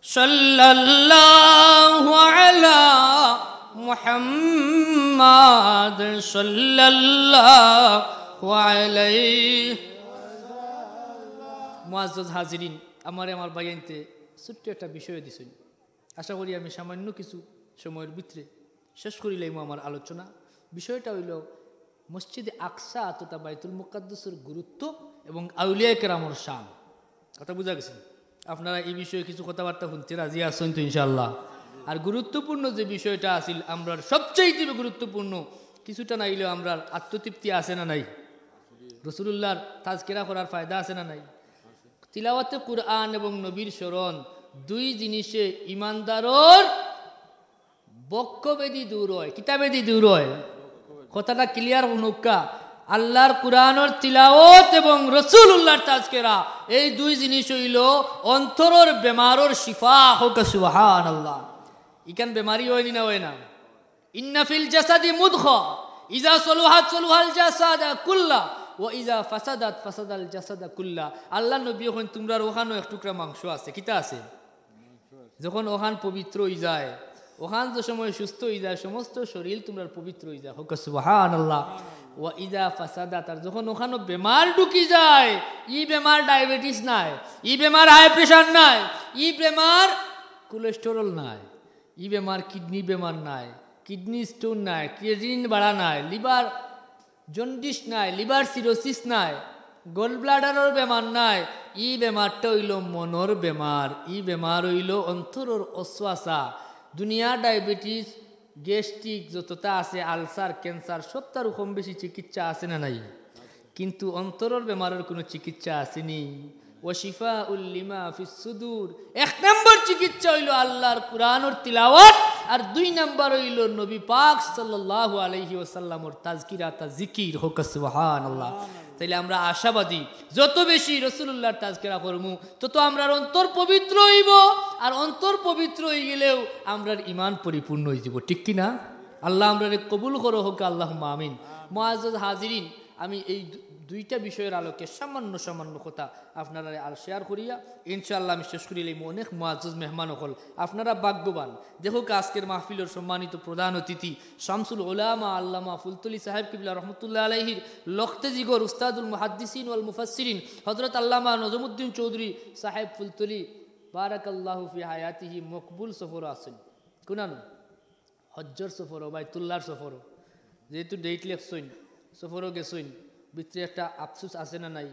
সাল্লাল্লাহু আলা মুহাম্মাদ, সাল্লাল্লাহু আলাইহি। মুআজ্জাজ হাজিরিন, আমারে আমার ভাইয়াইন্তে ছোট্ট একটা বিষয় দিছইন। আশা করি আমি সামান্য কিছু সময়র ভিতরে শেষ করিলাইমু আমার আলোচনা। বিষয়টা অইলো মসজিদে আকসা তথা বাইতুল মুকাদ্দাসর গুরুত্ব এবং আউলিয়ায়ে কেরামর শান। কথা বুঝা গেছে? আপনারা এই বিষয়ে কিছু কথাবার্তা শুনতে রাজি আছেন তো ইনশাআল্লাহ? আর গুরুত্বপূর্ণ যে বিষয়টা আছিল, আমরার সবচেয়ে গুরুত্বপূর্ণ, কিছুটা না হইলেও আমরার আত্মতৃপ্তি আছে না নাই? রসুলুল্লাহর তাজকিরা করার ফায়দা আছে না নাই? তিলাওয়াতে কুরআন এবং নবীর স্মরণ, দুই জিনিসে ইমানদারর বক্ষব্যাধি দূর হয়। কিতা ব্যাধি দূর হয়? কথাটা ক্লিয়ার হুনউক্কা। আল্লাহর কুরআনর তিলাওয়াত এবং রসুলুল্লাহর তাজকিরা, এই দুই জিনিস হইল অন্তরর বেমারর শিফা। কউক্কা সুবহানাল্লাহ। ইখান বেমারি হয়নি না হয় না? ইন্না ফিল জাসাদি মুদগা, ইজা সলুহাত সলুহাল জাসাদা কুল্লা, ওয়া ইজা ফাসাদাত ফাসাদাল জাসাদা কুল্লা। আল্লাহর নবী কইন, তুমরার অখানো এক টুকরা মাংস আছে। কিতা আছে? যখন অখান পবিত্র হই যায়, অখান যে সময় সুস্থ হই যায়, সমস্ত শরীর তুমরার পবিত্র হই যায়। কউক্কা সুবহানাল্লাহ। ওয়া ইজা ফাসাদাত, আর যখন অখানো বেমার ঢুকি যায়, ই বেমার ডায়াবেটিস নায়, ই বেমার হাই প্রেশার নায়, ই বেমার কোলেস্টেরল নায়, ই বেমার কিডনি বেমার নায়, কিডনি স্টোন নায়, ক্রিয়েটিনিন বাড়া নায়, লিভার জন্ডিস নায়, লিভার সিরোসিস নায়, গল ব্লাডারর বেমার নায়। ই বেমারটা হইল মনর বেমার, ই বেমার হইল অন্তরর অসওয়াসা। দুনিয়া ডায়াবেটিস, গ্যাস্ট্রিক যতটা আছে, আলসার, ক্যান্সার, সবটারও কম বেশি চিকিৎসা আছে না নাই? কিন্তু অন্তরর বেমারর কোনো চিকিৎসা আছেনি। ওয়া শিফাউল লিমা ফিস সুদুর। এক নম্বর চিকিৎসা হইল আল্লাহর কুরআনর তিলাওয়াত, আর দুই নম্বর হইল নবী পাক সাল্লাল্লাহু আলাইহি ওয়াসাল্লামর তাজকিরা, তা জিকির। কউক্কা সুবহানাল্লাহ। তাইলে আমরা আশাবাদী, যত বেশি রসুলুল্লাহর তাজকিরা করমু, তত আমরার অন্তর পবিত্র হইব, আর অন্তর পবিত্র হই গেলেও আমরার ইমান পরিপূর্ণ হই যাব। ঠিক কি না? আল্লাহ আমরারে কবুল করো, কউক্কা আল্লাহুম্মা আমিন। মুআজ্জাজ হাজিরিন, আমি এই দু-, দুইটা বিষয়র আলোকে সামান্য সামান্য কথা আপনারারে আর শেয়ার করিয়া ইনশাআল্লাহ আমি শেষ করিলাইমু। অনেক মুআজ্জাজ মেহমান অকল, আপনারা ভাগ্যবান। দেখউক্কা, আজকের মাহফিলর সম্মানিত প্রধান অতিথি শামসুল উলামা আল্লামা ফুলতলি সাহেব কিবলা রহমতুল্লাহ আলাইহির লখতে জিগর উস্তাদুল মুহাদ্দিসিন ওয়াল মুফাসসিরিন হযরত আল্লামা নজমুদ্দিন চৌধুরী সাহেব ফুলতলি বারাকাল্লাহু ফি হায়াতিহি মকবুল সফরো আছইন। কুনানো? হজ্জর সফরো, বাইতুল্লাহর সফরো। যেহেতু ডেট লেখছইন, সফরো গেছইন, ভিতরে একটা আফসোস আছে না নাই?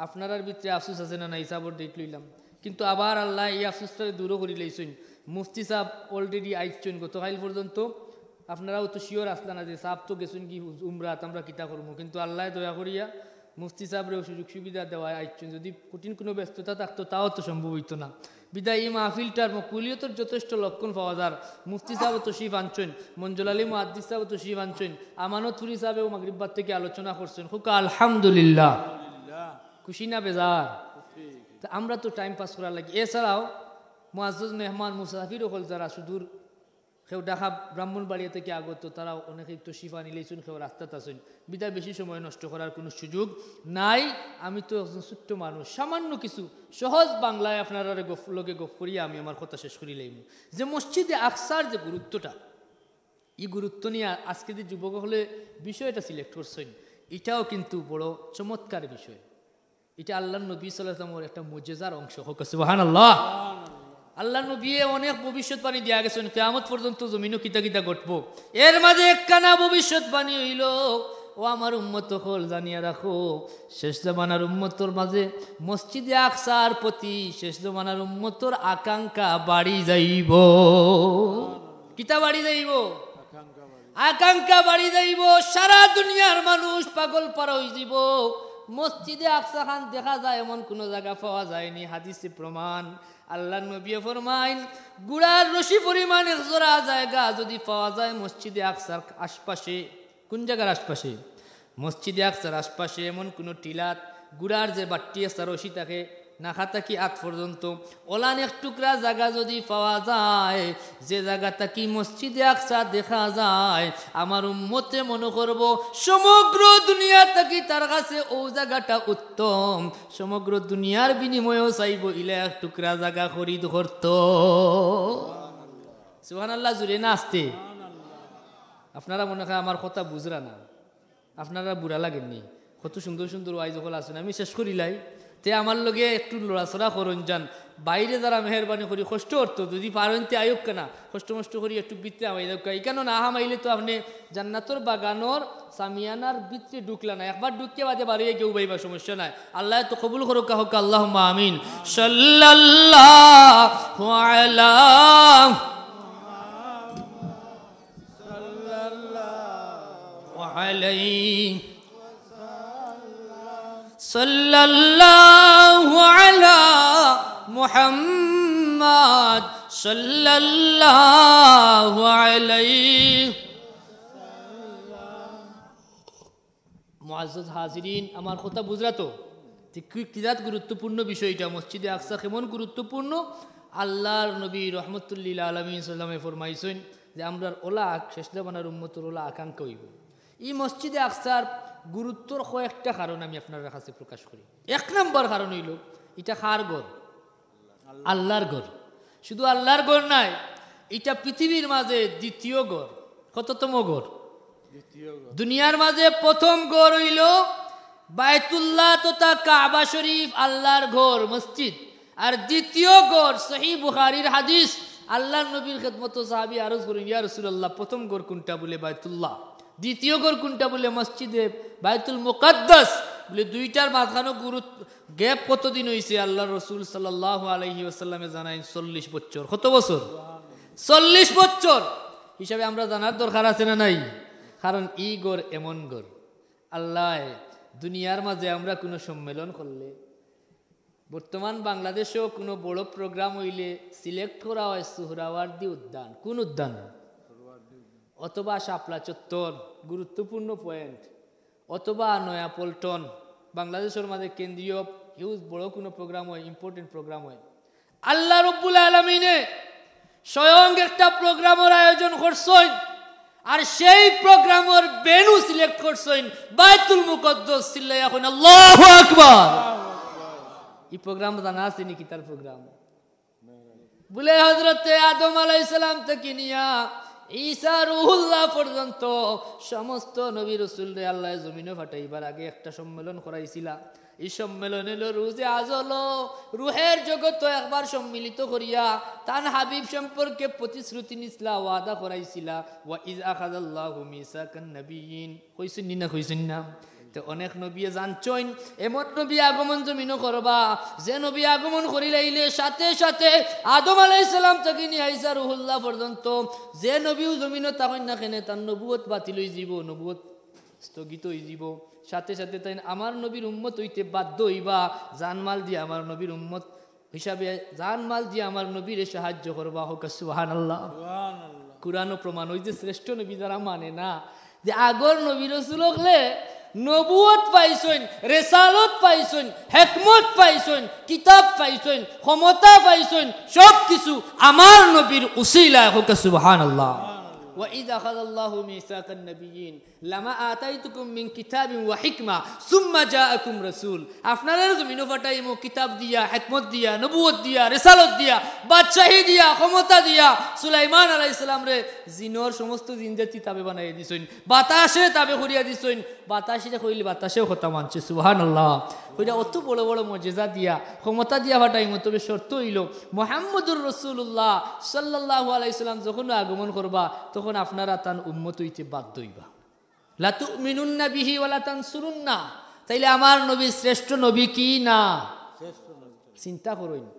আপনারার ভিতরে আফসোস আছে না নাই? সাবর ডেট লইলাম, কিন্তু আবার আল্লাহ এই আফসোসটারে দূরও করি লইছইন। মুফতি সাব already আইছইন, গতকাইল পর্যন্ত আপনারাও তো শিওর আসলা না যে সাব তো গেছইন কি উমরাত, আমরা কিতা করমু, কিন্তু আল্লাহ দয়া করিয়া মুফতি সাবরেও সুযোগ সুবিধা দেওয়ায় আইছইন। যদি কঠিন কোনো ব্যস্ততা থাকতো, তাও তো সম্ভব হইতো না। বিদায় এই মাহফিলটার মকবুলিয়তর যথেষ্ট লক্ষণ পাওয়া যার। মুফতি সাবও তশরিফ আনছইন, মঞ্জুল আলী মুহাদ্দিস সাবও তশরিফ আনছইন, আমানতপুরি সাবেও মাগরিব বাদ থেকে আলোচনা করছইন। কউক্কা আলহামদুলিল্লাহ। খুশি না বেজার? তা আমরা তো টাইম পাস করার লাগি। এছাড়াও মুআজ্জাজ মেহমান মুসাফির অকল যারা সুদূর, কেউ ঢাকা ব্রাহ্মণবাড়িয়া থেকে আগত, তারাও অনেকেই তশরিফ আনিলাইছইন, কেউ রাস্তাত আছইন। বিদায় বেশি সময় নষ্ট করার কোনো সুযোগ নাই। আমি তো একজন ছোট্ট মানুষ, সামান্য কিছু সহজ বাংলায় আপনারার গফ-, লগে গফ করিয়া আমি আমার কথা শেষ করিলাইমু। যে মসজিদে আকসার যে গুরুত্বটা, এই গুরুত্ব নিয়া আজকে যে যুবক অকলে বিষয়টা সিলেক্ট করছইন, এটাও কিন্তু বড় চমৎকার বিষয়। এটা আল্লাহর নবী সাল্লাল্লাহু আলাইহি ওয়াসাল্লামর একটা মুজেজার অংশ। কউক্কা সুবহানাল্লাহ। আল্লাহর নবীয়ে অনেক ভবিষ্যৎবাণী দিয়া গেছইন, কিয়ামত পর্যন্ত জমিনো কিতা কিতা ঘটবো। এর মাঝে একখানা ভবিষ্যৎবাণী হইল, ও আমার উম্মত অকল, জানিয়া রাখো, শেষ জমানার উম্মতর মাঝে মসজিদে আকসার প্রতি শেষ জমানার উম্মতর আকাঙ্ক্ষা বাড়ি যাইব। কিতা বাড়ি যাইব? আকাঙ্ক্ষা বাড়ি যাইব। সারা দুনিয়ার মানুষ পাগল পারা হই যাব। মসজিদে আকসা খান দেখা যায় এমন কোনো জাগা পাওয়া যায়নি। হাদিসে প্রমাণ, আল্লাহর নবী ফরমাইন, গুড়ার রশি পরিমাণ এক জোড়া জাগা যদি পাওয়া যায় মসজিদে আকসার আশপাশে, কোন জাগার আশপাশে? মসজিদে আকসার আশপাশে এমন কোনো টিলাত গুড়ার যে বাট্টি আছে, রশি থাকে, নাখা থাকি আত পর্যন্ত, ওলান এক টুকরা জাগা যদি পাওয়া যায়, যে জাগা থাকি মসজিদে আকসা দেখা যায়, আমার উম্মতে মনে করব সমগ্র দুনিয়া থাকি তার কাছে ও জাগাটা উত্তম, সমগ্র দুনিয়ার বিনিময়েও চাইব ইলা এক টুকরা জাগা খরিদ করত। সুবহানাল্লাহ, জুরে না আস্তে? আপনারা মনে হয় আমার কথা বুঝরা না, আপনারা বুড়া লাগেননি। কত সুন্দর সুন্দর ওয়াইজ অকল আছইন, আমি শেষ করিলাই। তে আমার লগে একটু লড়াচড়া করইন যান। বাইরে যারা মেহেরবানি করি কষ্ট করতো, যদি পারইন তে আইউক্কা না, কষ্ট মষ্ট করি একটু ভিতরে হামাই যাউক্কা। ইকানো না হামাইলে তো আপনে জান্নাতর বাগানর সামিয়ানার ভিতরে ঢুকলা না। একবার ঢুকিয়া বাদে বারইয়া গিয়া উবাইবা, সমস্যা নাই। আল্লায় তো কবুল করউক্কা, কউক্কা আল্লাহুম্মা আমিন। সাল্লাল্লাহু আলা আলাইহি সাল্লাল্লাহু আলা মুহাম্মাদ সাল্লাল্লাহু আলাইহি। মুআজ্জাজ হাজিরিন, আমার কথা বুঝরা তো? যে কি, কি জাত গুরুত্বপূর্ণ বিষয় ইটা, মসজিদে আকসা কেমন গুরুত্বপূর্ণ। আল্লাহর নবী রহমতুল্লিল আলামিন সাল্লামে ফরমাইছইন যে আমরার ওলা আক-, শেষ জামানার উম্মতর ওলা আকাঙ্ক্ষা অইবো। ই মসজিদে আকসার গুরুত্বর কয়েকটা কারণ আমি আপনারার কাছে প্রকাশ করি। এক নাম্বার কারণ অইলো, ইটা কার ঘর? আল্লাহর ঘর। শুধু আল্লাহর ঘর নায়, ইটা পৃথিবীর মাঝে দ্বিতীয় ঘর। কততম ঘর? দুনিয়ার মাঝে প্রথম ঘর অইলো বায়তুল্লাহ তথা কাবা শরীফ, আল্লাহর ঘর, মসজিদ। আর দ্বিতীয় ঘর, সহিহ বুখারীর হাদিস, আল্লাহর নবীর খেদমতো সাহাবী আরজ করইন, "ইয়া রাসূলুল্লাহ, প্রথম ঘর কুনটা?" বুলে, "বায়তুল্লাহ।" দ্বিতীয় ঘর কুনটা? বুলে, "মসজিদে বায়তুল মুকাদ্দাস।" বুলে, "দুইটার মাঝখানো গুরুত্ব, gap কতদিন অইছে?" আল্লাহর রাসূল সাল্লাল্লাহু আলাইহি ওয়াসাল্লামে জানাইন, "চল্লিশ বছর।" কত বছর? চল্লিশ বছর। হিসাবে আমরা জানার দরকার আছে না নাই? কারণ ই ঘর এমন ঘর। আল্লায় দুনিয়ার মাঝে আমরা কুনু সম্মেলন করলে, বর্তমান বাংলাদেশো কুনু বড় program অইলে select করা অয় সোহরাওয়ার্দী উদ্যান। কুন উদ্যান? অথবা শাপলা চত্বর, গুরুত্বপূর্ণ point, অথবা নয়াপল্টন। বাংলাদেশর মাঝে কেন্দ্রীয় huge বড় কুনু program অয়, important program অয়, আল্লাহ রব্বুল আলামিনে স্বয়ং একটা programর আয়োজন করছইন, আর সেই programর venue select করছইন বায়তুল মুকাদ্দাস। চিল্লাইয়া কইন, "আল্লাহু আকবার।" ই program জানা আছে নি কিতার program? বুলে, হযরতে আদম আলাইহিস সালাম থাকি নিয়া ঈসা রুহুল্লাহ পর্যন্ত সমস্ত নবী রসুলরে আল্লায় জমিনো পাঠাইবার আগে একটা সম্মেলন করাইছিলা। ই সম্মেলন অইলো রুজে আজলো, রুহের জগতো একবার সম্মিলিত করিয়া তান হাবিব সম্পর্কে প্রতিশ্রুতি নিছলা, ওয়াদা করাইছিলা। "ওয়া ইজ আখাযাল্লাহু মিসাকান নাবিয়্যিন।" কইছইন নি না, কইছইন না? তে অনেক নবিয়ে জানছইন, এমন নবী আগমন জমিনো করবা, যে নবী আগমন করিলাইলে সাথে সাথে আদম আলাইহিস সালাম থাকি নিয়া ঈসা রুহুল্লাহ পর্যন্ত যে নবীও জমিনো থাকইন না কেনে, তান নবুয়ত বাতিল অইযিবো, নবুয়ত স্থগিত অইযিবো। সাথে সাথে তাইন আমার নবীর উম্মত অইতে বাধ্য অইবা, জানমাল দিয়া আমার নবীর উম্মত হিসাবে জানমাল দিয়া আমার নবীরে সাহায্য করবা। কউক্কা সুবহানাল্লাহ। সুবহানাল্লাহ। কুরআনও প্রমাণ, ওই যে শ্রেষ্ঠ নবী যারা মানে না, যে আগর নবী রসুল অকলে নবুয়ত পাইছইন, রেসালত পাইছইন, হেকমত পাইছইন, কিতাব পাইছইন, ক্ষমতা পাইছইন, সব কিছু আমার নবীর উসিলায়। কউক্কা সুবহানাল্লাহ। সুবহানাল্লাহ। "ওয়া ইজ আখাযাল্লাহু মিসাকান নাবিয়্যিন লামা আতাইতুকুম মিন কিতাবিন ওয়া হিকমা সুম্মা জাআকুম রাসূল।" আপনারারে জমিনো পাঠাইমু কিতাব দিয়া, হেকমত দিয়া, নবুয়ত দিয়া, রেসালত দিয়া, বাদশাহী দিয়া, ক্ষমতা দিয়া। সুলাইমান আলাইহিস সালামরে জিনর সমস্ত জিন জাতি তাবে বানাইয়া দিছইন, বাতাসরে তাবে করিয়া দিছইন। বাতাসরে কইলে বাতাসেও কথা মানছে, সুবহানাল্লাহ। কইরা অত বড় বড় মজেজা দিয়া, ক্ষমতা দিয়া পাঠাইমু, তবে শর্ত অইলো মুহাম্মদুর রাসূলুল্লাহ সাল্লাল্লাহু আলাইহি সাল্লাম যখন আগমন করবা, তখন আপনারা তান উম্মত অইতে বাধ্য অইবা। "লাতুমিনুন্না বিহি ওয়া লাতানসুরুন্না।" তাইলে আমার নবী শ্রেষ্ঠ নবী কি না? শ্রেষ্ঠ নবী। চিন্তা করইন,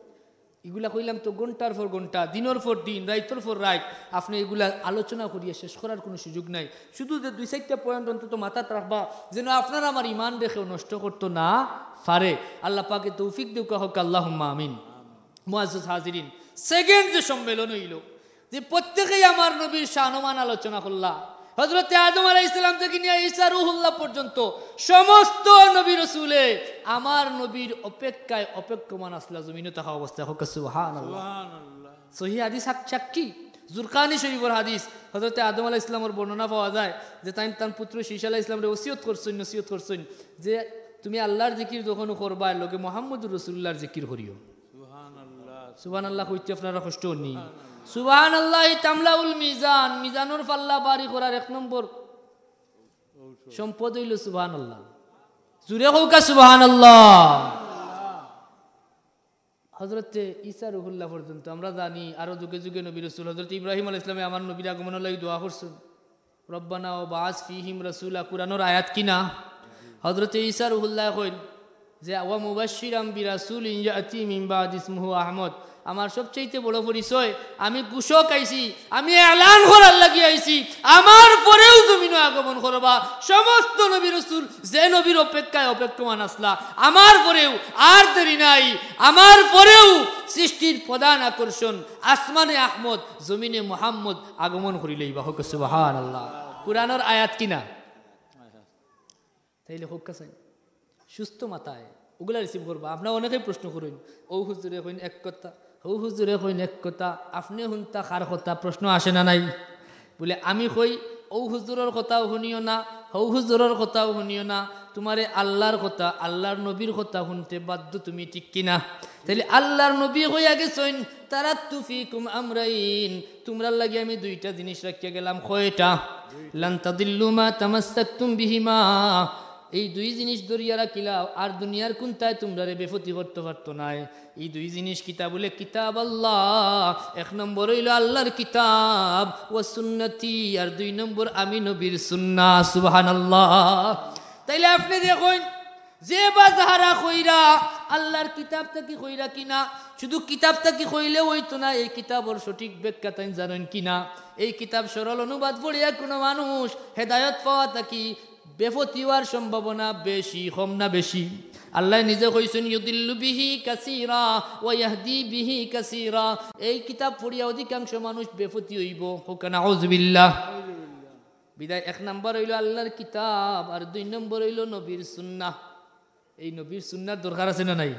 ইগুলা কইলাম তো ঘন্টার পর ঘন্টা, দিনর পর দিন, রাইতর পর রাইত, আপনে ইগুলা আলোচনা করিয়া শেষ করার কুনু সুযোগ নাই। শুধু যে দুই চাইরটা point অন্তত মাথাত রাখবা, যেন আপনার আমার ইমান রেখেও নষ্ট করতো না পারে। আল্লাহ পাকে তৌফিক দেউক্কা, কউক্কা আল্লাহুম্মা আমিন। মুআজ্জাজ হাজিরিন, second যে সম্মেলন অইলো, যে প্রত্যেকেই আমার নবীর শানমান আলোচনা করলা। হযরতে আদম আলাইহিস সালাম থাকি নিয়া ঈসা রুহুল্লাহ পর্যন্ত সমস্ত নবী রসুলে আমার নবীর অপেক্ষায় অপেক্ষমান আছলা জমিনো থাকা অবস্থায়। কউক্কা সুবহানাল্লাহ। সুবহানাল্লাহ। সহিহ হাদিস সাক-, সাক্ষী, জুরকানি শরীফর হাদিস। হযরতে আদম আলাইহিস সালামর বর্ণনা পাওয়া যায় যে তাইন তান পুত্র শীশ আলাইহিস সালামরে ওসিয়ত করছইন, নসিহত করছইন যে, "তুমি আল্লাহর জিকির যখন করবায়, লগে মুহাম্মদুর রাসূলুল্লাহর জিকির করিও।" সুবহানাল্লাহ। সুবহানাল্লাহ কইতে আপনারা কষ্ট অর নি? সুবহানাল্লাহি তামলাউল মিজান, মিজানর পাল্লা ভারি করার এক নম্বর সম্পদ অইলো সুবহানাল্লাহ। জুরে কউক্কা সুবহানাল্লাহ। হজরতে ঈসা রুহুল্লাহ পর্যন্ত আমরা জানি, আরো যুগে যুগে নবী রসুল, হজরত ইব্রাহিম আলাইহিস সালামে আমার নবীর আগমনর লাগি দোয়া করছইন, "রব্বানা ওয়াবআস ফীহিম রাসূলা", কুরআনর আয়াত কি না? হজরতে ঈসা রুহুল্লায় কইন যে, "ওয়া মুবাশশিরাম বিরাসূলিন ইয়াতি মিন বাদি ইসমুহু আহমদ", আমার সবচাইতে বড় পরিচয়, আমি ঘোষক আইছি, আমি এলান করার লাগি আইছি, আমার পরেও জমিনো আগমন করবা সমস্ত নবী রসুল, যে নবীর অপেক্ষায় অপেক্ষমান আছলা, আমার পরেও আর দেরি নাই, আমার পরেও সৃষ্টির প্রধান আকর্ষণ, আসমানে আহমদ, জমিনে মোহাম্মদ আগমন করিলাইবা। হক সুবহানাল্লাহ। কুরআনর আয়াত কি না? তাইলে হক আছে, সুস্থ মাথায় ওগুলা রিসিভ করবা। আপনারা অনেকেই প্রশ্ন করইন, "ও হুজুরে কইন এক কথা, ও হুজুরে কইন এক কথা, আপনে হুনতা কার কথা?" প্রশ্ন আসে না নাই? বুলে, আমি কই, "ও হুজুরর কথাও হুনিও না, হউ হুজুরর কথাও হুনিও না, তুমারে আল্লার কথা, আল্লার নবীর কথা হুনতে বাধ্য তুমি, ঠিক কি না?" তাইলে আল্লার নবী কইয়া গেছইন, "তারাকতু ফীকুম আমরাইন", তুমরার লাগি আমি দুইটা জিনিস রাখিয়া গেলাম। কয়টা? "লান তাদিল্লু মা তামাসসাকতুম বিহিমা", এই দুই জিনিস ধরিয়া রাখিলাও, আর দুনিয়ার কুনটায় তুমরারে বেফতি করতে পারতো নায়। এই দুই জিনিস কিতা? বুলে, "কিতাব আল্লাহ", এক নম্বর অইলো আল্লার কিতাব, "ওয়া সুন্নতি", আর দুই নম্বর আমি নবীর সুন্নাহ। সুবহানাল্লাহ। তাইলে আপনে দেখইন, যে বা যাহারা কইরা, আল্লার কিতাব থাকি কইরা কি না? শুধু কিতাব থাকি কইলে অইতো না, এই কিতাবর সঠিক ব্যাখ্যা তাইন জানইন কি না? এই কিতাব সরল অনুবাদ পড়িয়া কুনু মানুষ হেদায়ত পাওয়া থাকি বেফতি অওয়ার সম্ভাবনা বেশি, কম না বেশি? আল্লায় নিজে কইছইন, "ইউদিল্লু বিহি কাসীরা ওয়া ইয়াহদি বিহি কাসীরা।" এই কিতাব পড়িয়া অধিকাংশ মানুষ বেফতি অইবো। কউক্কা নাউজুবিল্লাহ। বিদায় এক নম্বর অইলো আল্লার কিতাব, আর দুই নম্বর অইলো নবীর সুন্নাহ। এই নবীর সুন্নাহর দরকার আছে না নাই?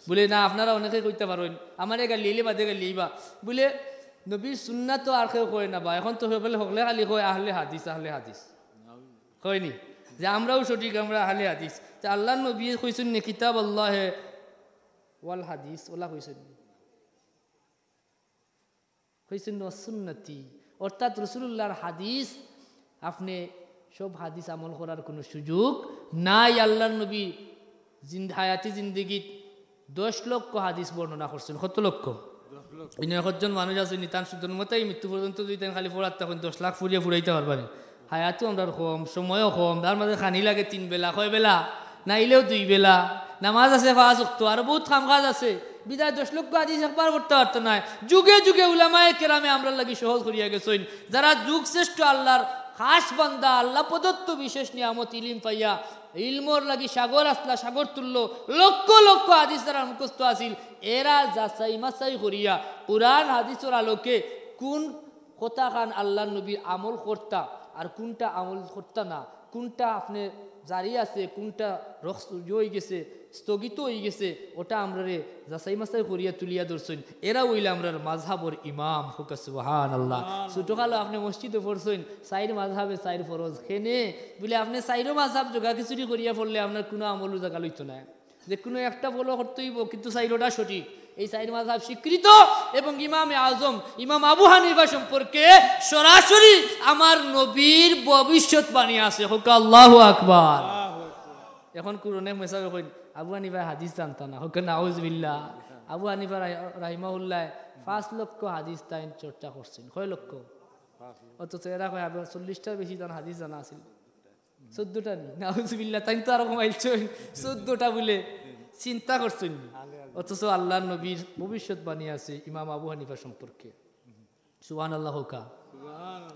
বুলে, "না, আপনারা অনেকে কইতা পারইন, আমারে গালিয়াইলে বাদে গালিয়াইবা।" বুলে, "নবীর সুন্নাহ তো আর কেউ কয় না বা, এখন তো হকলে, হকলে খালি কয় আহলে হাদিস, আহলে হাদিস।" কয়নি যে আমরাও সঠিক, আমরা আহলে হাদিস। তে আল্লার নবীয়ে কইছইন নি, "কিতাব আল্লাহে ওয়াল হাদিস", ওলা কইছইন নি? কইছইন, "ওয়া সুন্নতি", অর্থাৎ রসুলুল্লাহর হাদিস, আপনে সব হাদিস আমল করার কুনু সুযোগ নাই। আল্লার নবী জিন্দ-, হায়াতি জিন্দেগিত দশ লক্ষ হাদিস বর্ণনা করছইন। কত লক্ষ? ইনো একজন মানুষ আছে, নিতান সুদন মতাই মৃত্যু পর্যন্ত যদি তাইন খালি পড়াত থাকইন, দশ লাখ ফুরিয়া ফুরাইতা পারবা নি। হায়াতও আমরার কম, সময়ও কম, তার মাঝে খানি লাগে তিন বেলা, কয় বেলা? নাইলেও দুই বেলা। নামাজ আছে পাঁচ ওয়াক্ত, আরো বউত কাম কাজ আছে। বিদায় দশ লক্ষ হাদিস একবার পড়তা পারতা নায়। যুগে যুগে উলামায়ে কেরামে আমরার লাগি সহজ করিয়া গেছইন। যারা যুগ শ্রেষ্ঠ আল্লার খাস বান্দা, আল্লা প্রদত্ত বিশেষ নিয়ামত ইলিম পাইয়া, ইলমর লাগি সাগর আছলা, সাগর তুললো, লক্ষ লক্ষ হাদিস যারার মুখস্থ আছিল, এরা যাচাই মাচাই করিয়া কুরআন হাদিসর আলোকে কুন কথাখান আল্লার নবীর আমল করতা আর কুনটা আমল করতা না, কুনটা আপনে জারি আছে, কুনটা রক্স-, ইয়ে অইগেছে, স্থগিত অইগেছে, ওটা আমরারে যাচাই মাচাই করিয়া তুলিয়া ধরছইন। এরা অইলা আমরার মাযহাবর ইমাম। কউক্কা সুবহানাল্লাহ। ছোটকালো আপনে মসজিদো পড়ছইন, চাইর মাযহাবে চাইর ফরজ। কেনে? বুলে, আপনে চাইরো মাযহাব জোগাখিচুড়ি করিয়া পড়লে আপনার কুনু আমলও জাগা লইতো নায়। যে কুনু একটা follow করতে অইবো, কিন্তু চাইরোটা সঠিক। এই চাইর মাযহাব স্বীকৃত এবং ইমামে আজম ইমাম আবু হানিফা সম্পর্কে সরাসরি আমার নবীর ভবিষ্যৎবাণী আছে। কউক্কা আল্লাহু আকবার। এখন কুরআনে মেসাবে কইন, "আবু হানিফায় হাদিস জানতা না।" কউক্কা নাউজুবিল্লাহ। আবু হানিফা রাহি-, রাহিমাহুল্লাহ পাঁচ লক্ষ হাদিস তাইন চর্চা করছইন। কয় লক্ষ? অথচ এরা কয়, "আবু চল্লিশটার বেশি তান হাদিস জানা আছিল।" চৌদ্দটা নি? নাউজুবিল্লাহ, তাইন তো আরো কমাইলছইন। চৌদ্দটা বুলে চিন্তা করছইন নি? অথচ আল্লার নবীর ভবিষ্যৎবাণী আছে ইমাম আবু হানিফা সম্পর্কে। সুবহানাল্লাহ কউক্কা।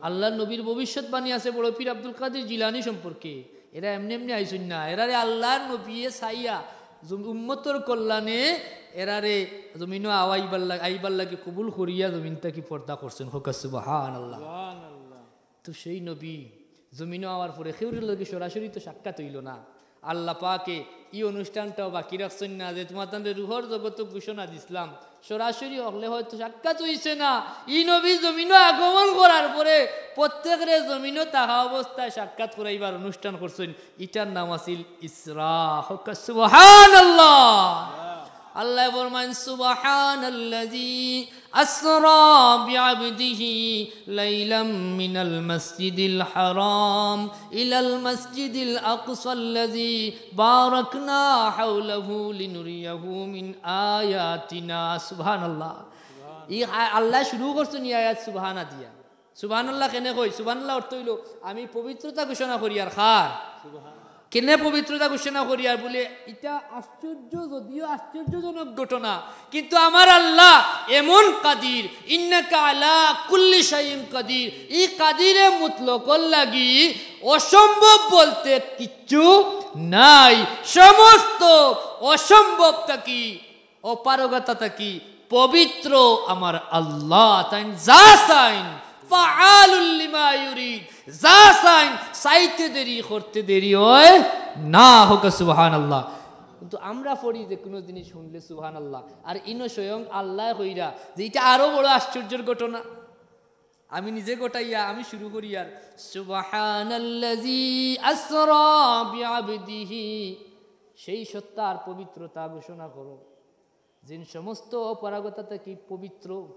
আল্লার নবীর ভবিষ্যৎবাণী আছে বড় পীর আব্দুল কাদির জিলানী সম্পর্কে। এরা এমনে এমনে আইছইন না, এরারে আল্লার নবীয়ে চাইয়া জম-, উম্মতর কল্যাণে এরারে জমিনো আওয়াইবার লাগ-, আইবার লাগি কবুল করিয়া জমিন থাকি পর্দা করছইন। কউক্কা সুবহানাল্লাহ। তো সেই নবী জমিনো আওয়ার পরে কেউর লগে সরাসরি তো সাক্ষাৎ অইলো না। আল্লা পাকে ই অনুষ্ঠানটাও বাকি রাখছইন না যে তুমার তানরে রুহর জগতো ঘোষণা দিছলাম, সরাসরি হকলে হয়তো সাক্ষাৎ অইছে না। ই নবী জমিনো আগমন করার পরে প্রত্যেকরে জমিনো থাকা অবস্থায় সাক্ষাৎ করাইবার অনুষ্ঠান করছইন। ইটার নাম আছিল ইসরা। কউক্কা সুবহানাল্লাহ। আল্লায় ফরমাইন, "সুবহানাল্লাযী আসরা বিআবদিহি লাইলাম মিনাল মাসজিদিল হারাম ইলাল মাসজিদিল আকসাল্লাযী বারাকনা হাওলাহু লিনুরিয়াহু মিন আয়াতিনা।" সুবহানাল্লাহ। ই আ-, আল্লায় শুরু করছইন ই আয়াত সুবহানা দিয়া। সুবহানাল্লাহ কেনে কই? সুবহানাল্লাহ অর্থ অইলো, আমি পবিত্রতা ঘোষণা করিয়ার। কার? কেনে পবিত্রতা ঘোষণা করিয়ার? বলে, ইটা আশ্চর্য, যদিও আশ্চর্যজনক ঘটনা, কিন্তু আমার আল্লাহ এমন কাদির, ইন্নাকা আলা কুল্লি শাইইন কাদির, ই কাদিরে মুতলকর লাগি অসম্ভব বলতে কিচ্ছু নাই। সমস্ত অসম্ভব থাকি, অপারগতা থাকি পবিত্র আমার আল্লাহ। তাইন যা চাইন, ফাআলুল লিমা ইউরিদ, যা চাইন, চাইতে দেরি, করতে দেরি হয় না। কউক্কা সুবহানাল্লাহ। কিন্তু আমরা পড়ি যে কুনু জিনিস হুনলে সুবহানাল্লাহ, আর ইনো স্বয়ং আল্লায় কইরা যে ইটা আরো বড় আশ্চর্যর ঘটনা। আমি নিজে ঘটাইয়া আমি শুরু করিয়ার, "সুবহানাল্লাযী আসরা বিআবদিহি।" সেই সত্তার পবিত্রতা ঘোষণা করো, যিনি সমস্ত অপারগতা থাকি পবিত্র,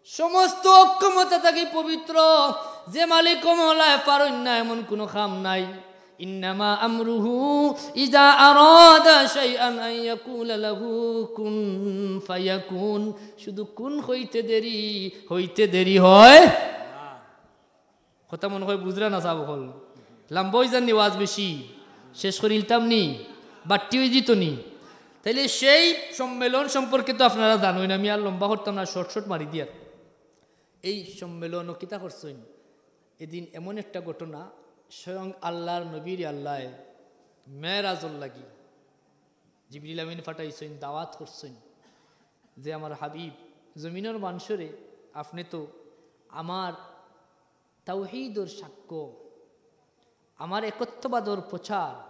সমস্ত অক্ষমতা থাকি পবিত্র, যে মালিক মওলায় পারইন না এমন কুনু কাম নাই। ইন্নামা আমরুহু ইযা আরাদা শাইআন আন ইয়াকুলা লাহু কুন ফায়াকুন। শুধু কুন কইতে দেরি, হইতে দেরি হয়। কথা মনে হয় বুঝরা না সাব অকল। লম্বা অইযার নি ওয়াজ বেশি, শেষ করিলতাম নি, বাট্টি অইযিতো নি। তাইলে সেই সম্মেলন সম্পর্কে তো আপনারা জানইন, আমি আর লম্বা করতাম না, শর্ট শর্ট মারি দিয়ার। এই সম্মেলনও কিতা করছইন, এদিন এমন একটা ঘটনা, স্বয়ং আল্লাহর নবীর আল্লায় মেরাজর লাগি জিবরিল আমিন ফাটাইছইন, দাওয়াত করছইন যে, "আমার হাবিব, জমিনর মানষরে, আপনে তো আমার তাওহীদর সাক্ষ্য, আমার একত্ববাদর প্রচার,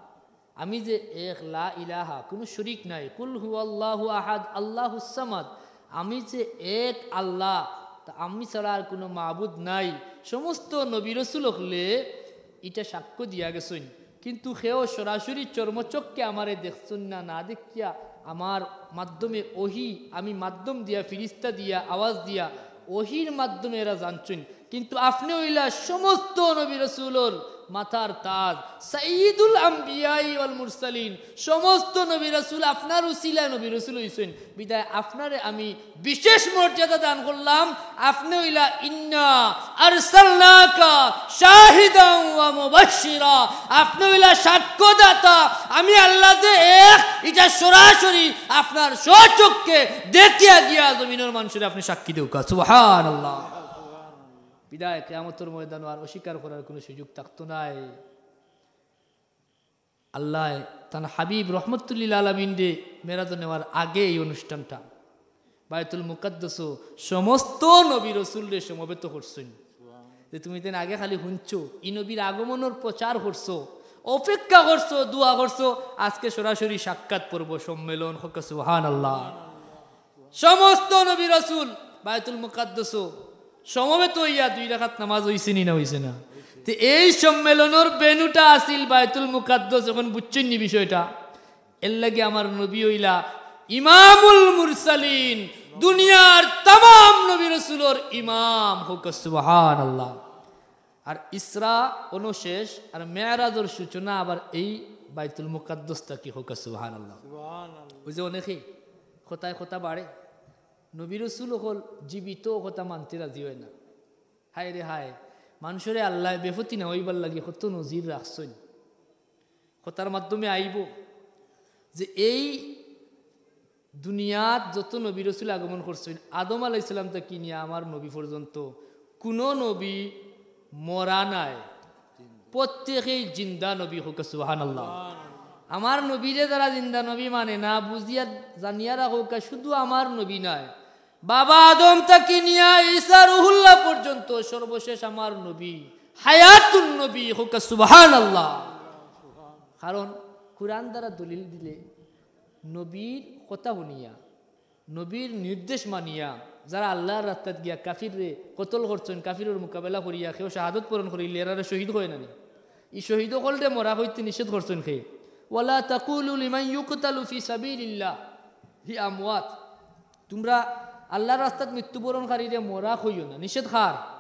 আমি যে এক, লা ইলাহা, কুনু শরিক নাই, কুল হুয়াল্লাহু আহাদ, আল্লাহুস সামাদ, আমি যে এক আল্লাহ, তা আমি ছাড়া আর কুনু মাবুদ নাই।" সমস্ত নবী রসুল অকলে ইটা সাক্ষ্য দিয়া গেছইন, কিন্তু কেউ সরাসরি চর্মচক্ষে আমারে দেখছইন না, না দেখিয়া আমার মাধ্যমে ওহি, আমি মাধ্যম দিয়া, ফিরিস্তা দিয়া, আওয়াজ দিয়া, ওহির মাধ্যমে এরা জানছইন। কিন্তু আপনে অইলা সমস্ত নবী রসুলর মাথার তাজ, সাইয়্যিদুল আম্বিয়াই ওয়াল মুরসালিন। সমস্ত নবী রসুল আপনার উসিলায় নবী রসুল অইছইন, বিধায় আপনারে আমি বিশেষ মর্যাদা দান করলাম। আপনে অইলা ইন্না আরসালনাকা শাহিদান ওয়া মুবাশশিরা, আপনে অইলা সাক্ষ্যদাতা, আমি আল্লাহ যে এক, ইটা সরাসরি আপনার স্বচক্ষে দেখিয়া গিয়া জমিনর মানষরে আপনে সাক্ষী দেউক্কা। সুবহানাল্লাহ। বিধায় কিয়ামতর ময়দানো আর অস্বীকার করার কুনু সুযোগ থাকতো নায়। আল্লায় তান হাবিব রহমতুল্লিল আলামিনরে মেরাজো নেওয়ার আগে এই অনুষ্ঠানটা বায়তুল মুকাদ্দাসো সমস্ত নবী রসুলরে সমবেত করছইন। যে তুমি তান আগে খালি হুনছো, ই নবীর আগমনর প্রচার করছো, অপেক্ষা করছো, দোয়া করছো, আজকে সরাসরি সাক্ষাৎ পর্ব, সম্মেলন। কউক্কা সুবহানাল্লাহ। সমস্ত নবী রসুল বায়তুল মুকাদ্দাসো সমবেত অইয়া দুই রাকাত নামাজ অইছে নি না অইছে না? তে এই সম্মেলনর ভেন্যুটা আছিল বায়তুল মুকাদ্দাস। এখন বুঝছইন নি বিষয়টা? এর লাগি আমার নবী অইলা ইমামুল মুরসালিন, দুনিয়ার তামাম নবী রসুলর ইমাম। কউক্কা সুবহানাল্লাহ। আর ইসরা অনুশেষ আর মেরাজর সূচনা আবার এই বায়তুল মুকাদ্দাস থাকি। কউক্কা সুবহানাল্লাহ। সুবহানাল্লাহ। ওই যে অনেকেই কথায় কথা বাড়ে, নবী রসুল অকল জীবিত কথা মানতে রাজি হয় না। হায় রে হায়, মানষরে আল্লায় বেপতি না অইবার লাগি কত নজির রাখছইন। কথার মাধ্যমে আইবো যে এই দুনিয়াত যত নবী রসুল আগমন করছইন, আদম আলাইহিস সালাম থাকি নিয়া আমার নবী পর্যন্ত কুনু নবী মরা নায়, প্রত্যেকেই জিন্দা নবী। কউক্কা সুবহানাল্লাহ। আমার নবীরে যারা জিন্দা নবী মানে না, বুঝিয়া জানিয়া রাখউক্কা, শুধু আমার নবী নায়, বাবা আদম থাকি নিয়া ঈসা রুহুল্লাহ পর্যন্ত সর্বশেষ আমার নবী, হায়াতুন নবী। কউক্কা সুবহানাল্লাহ। কারণ কুরআন দ্বারা দলিল দিলে নবীর কথা হুনিয়া, নবীর নির্দেশ মানিয়া যারা আল্লাহর রাস্তাত গিয়া কাফিররে কতল করছইন, কাফিরর মোকাবেলা করিয়া কেউ শাহাদত বরণ করিলে এরারে শহীদ কয় না নি? ই শহীদ অকলরে মরা কইতে নিষেধ করছইন কে? ওয়ালা তাকুলু লিমান ইউকতালু ফি সাবিলিল্লাহ। হি আমওয়াত। তোমরা আল্লাহর রাস্তাত মৃত্যুবরণকারীরে মরা কইও না, নিষেধ কার?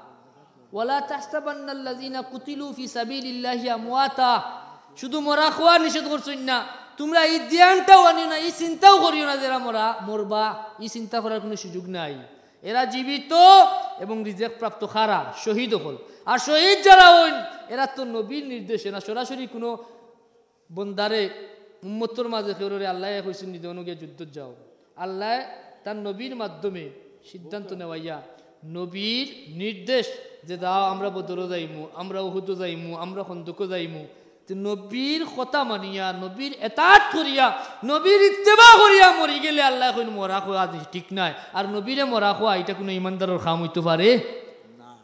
ওয়ালা তাহসাবান্নাল্লাযিনা কুতিলু ফি সাবিলিল্লাহি আমওয়াতা। শুধু মরা কওয়া নিষেধ করছইন না, তোমরা ই ধ্যানটাও আনিও না, ই চিন্তাও করিও না যে এরা মরা, মরবা, ই চিন্তা করার কুনু সুযোগ নাই। এরা জীবিত এবং রিজেক প্রাপ্ত। কারা? শহীদ অকল। আর শহীদ যারা অইন, এরা তো নবীর নির্দেশে না, সরাসরি কুনু বন্দারে, উম্মতর মাঝে কেউরে আল্লায় কইছইন নি যে অনো গিয়া যুদ্ধত যাও। আল্লায় তার নবীর মাধ্যমে সিদ্ধান্ত নেওয়াইয়া, নবীর নির্দেশ যে যাও, আমরা বদরো যাইমু, আমরা উহুদো যাইমু, আমরা খন্দকো যাইমু। তে নবীর কথা মানিয়া, নবীর এতাআত করিয়া, নবীর ইত্তেবা করিয়া মরি গেলে আল্লায় কইন মরা কওয়া ঠিক নায়। আর নবীরে মরা কওয়া ইটা কুনু ইমানদারর কাম অইতো পারে?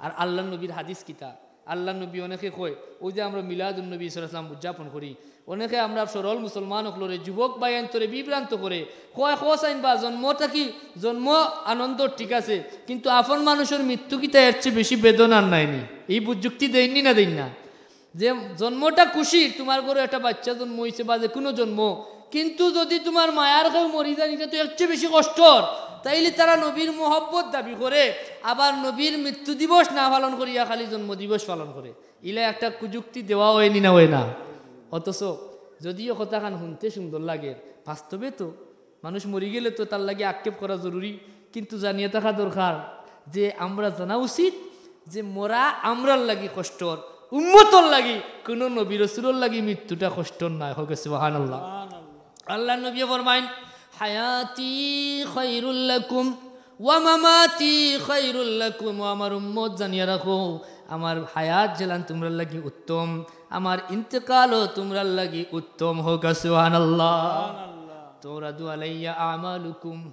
আর আল্লার নবীর হাদিস কিতা? আল্লার নবী অনেকে কয়, অউ যে আমরা মিলাদুন নবী সাল্লাল্লাহু আলাইহি ওয়াসাল্লাম উদযাপন করি, অনেকে আমরা সরল মুসলমান অকলরে, যুবক ভাইয়াইন্তরে বিভ্রান্ত করে, কয়, "কও চাইন বা, জন্মটা কি, জন্ম আনন্দ ঠিক আছে, কিন্তু আপন মানুষর মৃত্যু কিতা এর চেয়ে বেশি বেদনার নায়নি?" ই বুঝ যুক্তি দেইন নি না দেইন না? যে জন্মটা খুশির, তুমার ঘরো একটা বাইচ্চা জন্ম অইছে বা যে কুনু জন্ম, কিন্তু যুদি তুমার মায়ার কেউ মরি যাইন, ইটা তো এর চেয়ে বেশি কষ্টর। তাইলে তারা নবীর মহব্বত দাবি করে, আবার নবীর মৃত্যু দিবস না পালন করিয়া খালি জন্ম দিবস পালন করে। ইলা একটা কুযুক্তি দেওয়া অয়নি না অয় না? অথচ যদিও কথাখান হুনতে সুন্দর লাগের, বাস্তবে তো মানুষ মরি গেলে তো তার লাগি আক্ষেপ করা জরুরি, কিন্তু জানিয়া থাকা দরকার যে আমরা জানা উচিত যে মরা আমরার লাগি কষ্টর, উম্মতর লাগি, কুনু নবী রসুলর লাগি মৃত্যুটা কষ্টর নায়। কউক্কা সুবহানাল্লাহ। আল্লার নবীয়ে ফরমাইন, "হায়াতি খায়রুল লাকুম ওয়া মামাতি খায়রুল লাকুম।" ও আমার উম্মত, জানিয়া রাখো, আমার হায়াত যেলান তুমরার লাগি উত্তম, আমার ইন্তেকালও তুমরার লাগি উত্তম। কউক্কা সুবহানাল্লাহ। তুরাদু আলাইয়া আমালুকুম।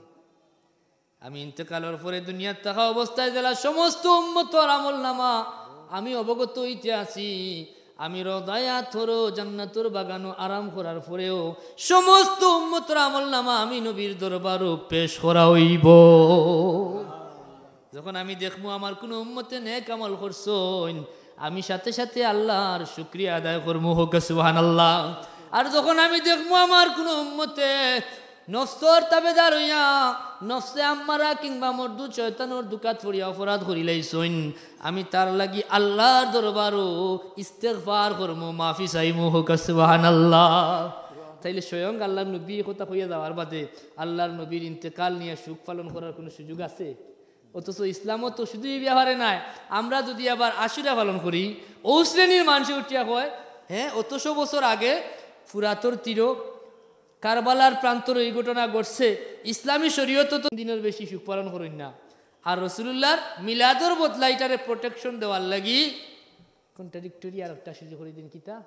আমি ইন্তেকালর পরে দুনিয়াত থাকা অবস্থায় যেলা সমস্ত উম্মতর আমলনামা আমি অবগত অইতে আছি। আমি রওজায়ে আতহরো জান্নাতর বাগানো আরাম করার পরেও সমস্ত উম্মতর আমলনামা আমি নবীর দরবারো পেশ করা অইবো। যখন আমি দেখমু আমার কুনু উম্মতে নেক আমল করছইন, আমি সাথে সাথে আল্লার শুকরিয়া আদায় করমু। কউক্কা সুবহানাল্লাহ। আর যখন আমি দেখমু আমার কুনু উম্মতে নফসর তাবেদার অইয়া, নফসে আম্মারা কিংবা মরদুদ শয়তানর ধুকাত পড়িয়া অপরাধ করিলাইছইন, আমি তার লাগি আল্লার দরবারো ইস্তেগফার করমু, মাফি চাইমু। কউক্কা সুবহানাল্লাহ। তাইলে স্বয়ং আল্লার নবী ই কথা কইয়া যাওয়ার বাদে আল্লার নবীর ইন্তেকাল নিয়া শোক পালন করার কুনু সুযোগ আছে? অথচ ইসলামো তো শুধু ই ব্যাপারে নায়, আমরা যুদি আবার আশুরা পালন করি, অউ শ্রেণীর মানষে উঠিয়া কয়, "হে, অতশো বছর আগে ফুরাতর তীরো কারবালার প্রান্তরো ই ঘটনা ঘটছে, ইসলামী শরীয়তো তো দিনর বেশি শোক পালন করইন না।" আর রসুলুল্লাহর মিলাদর বদলা ইটারে protection দেওয়ার লাগি contradictory আরোকটা সুযোগ করি দিন কিতা?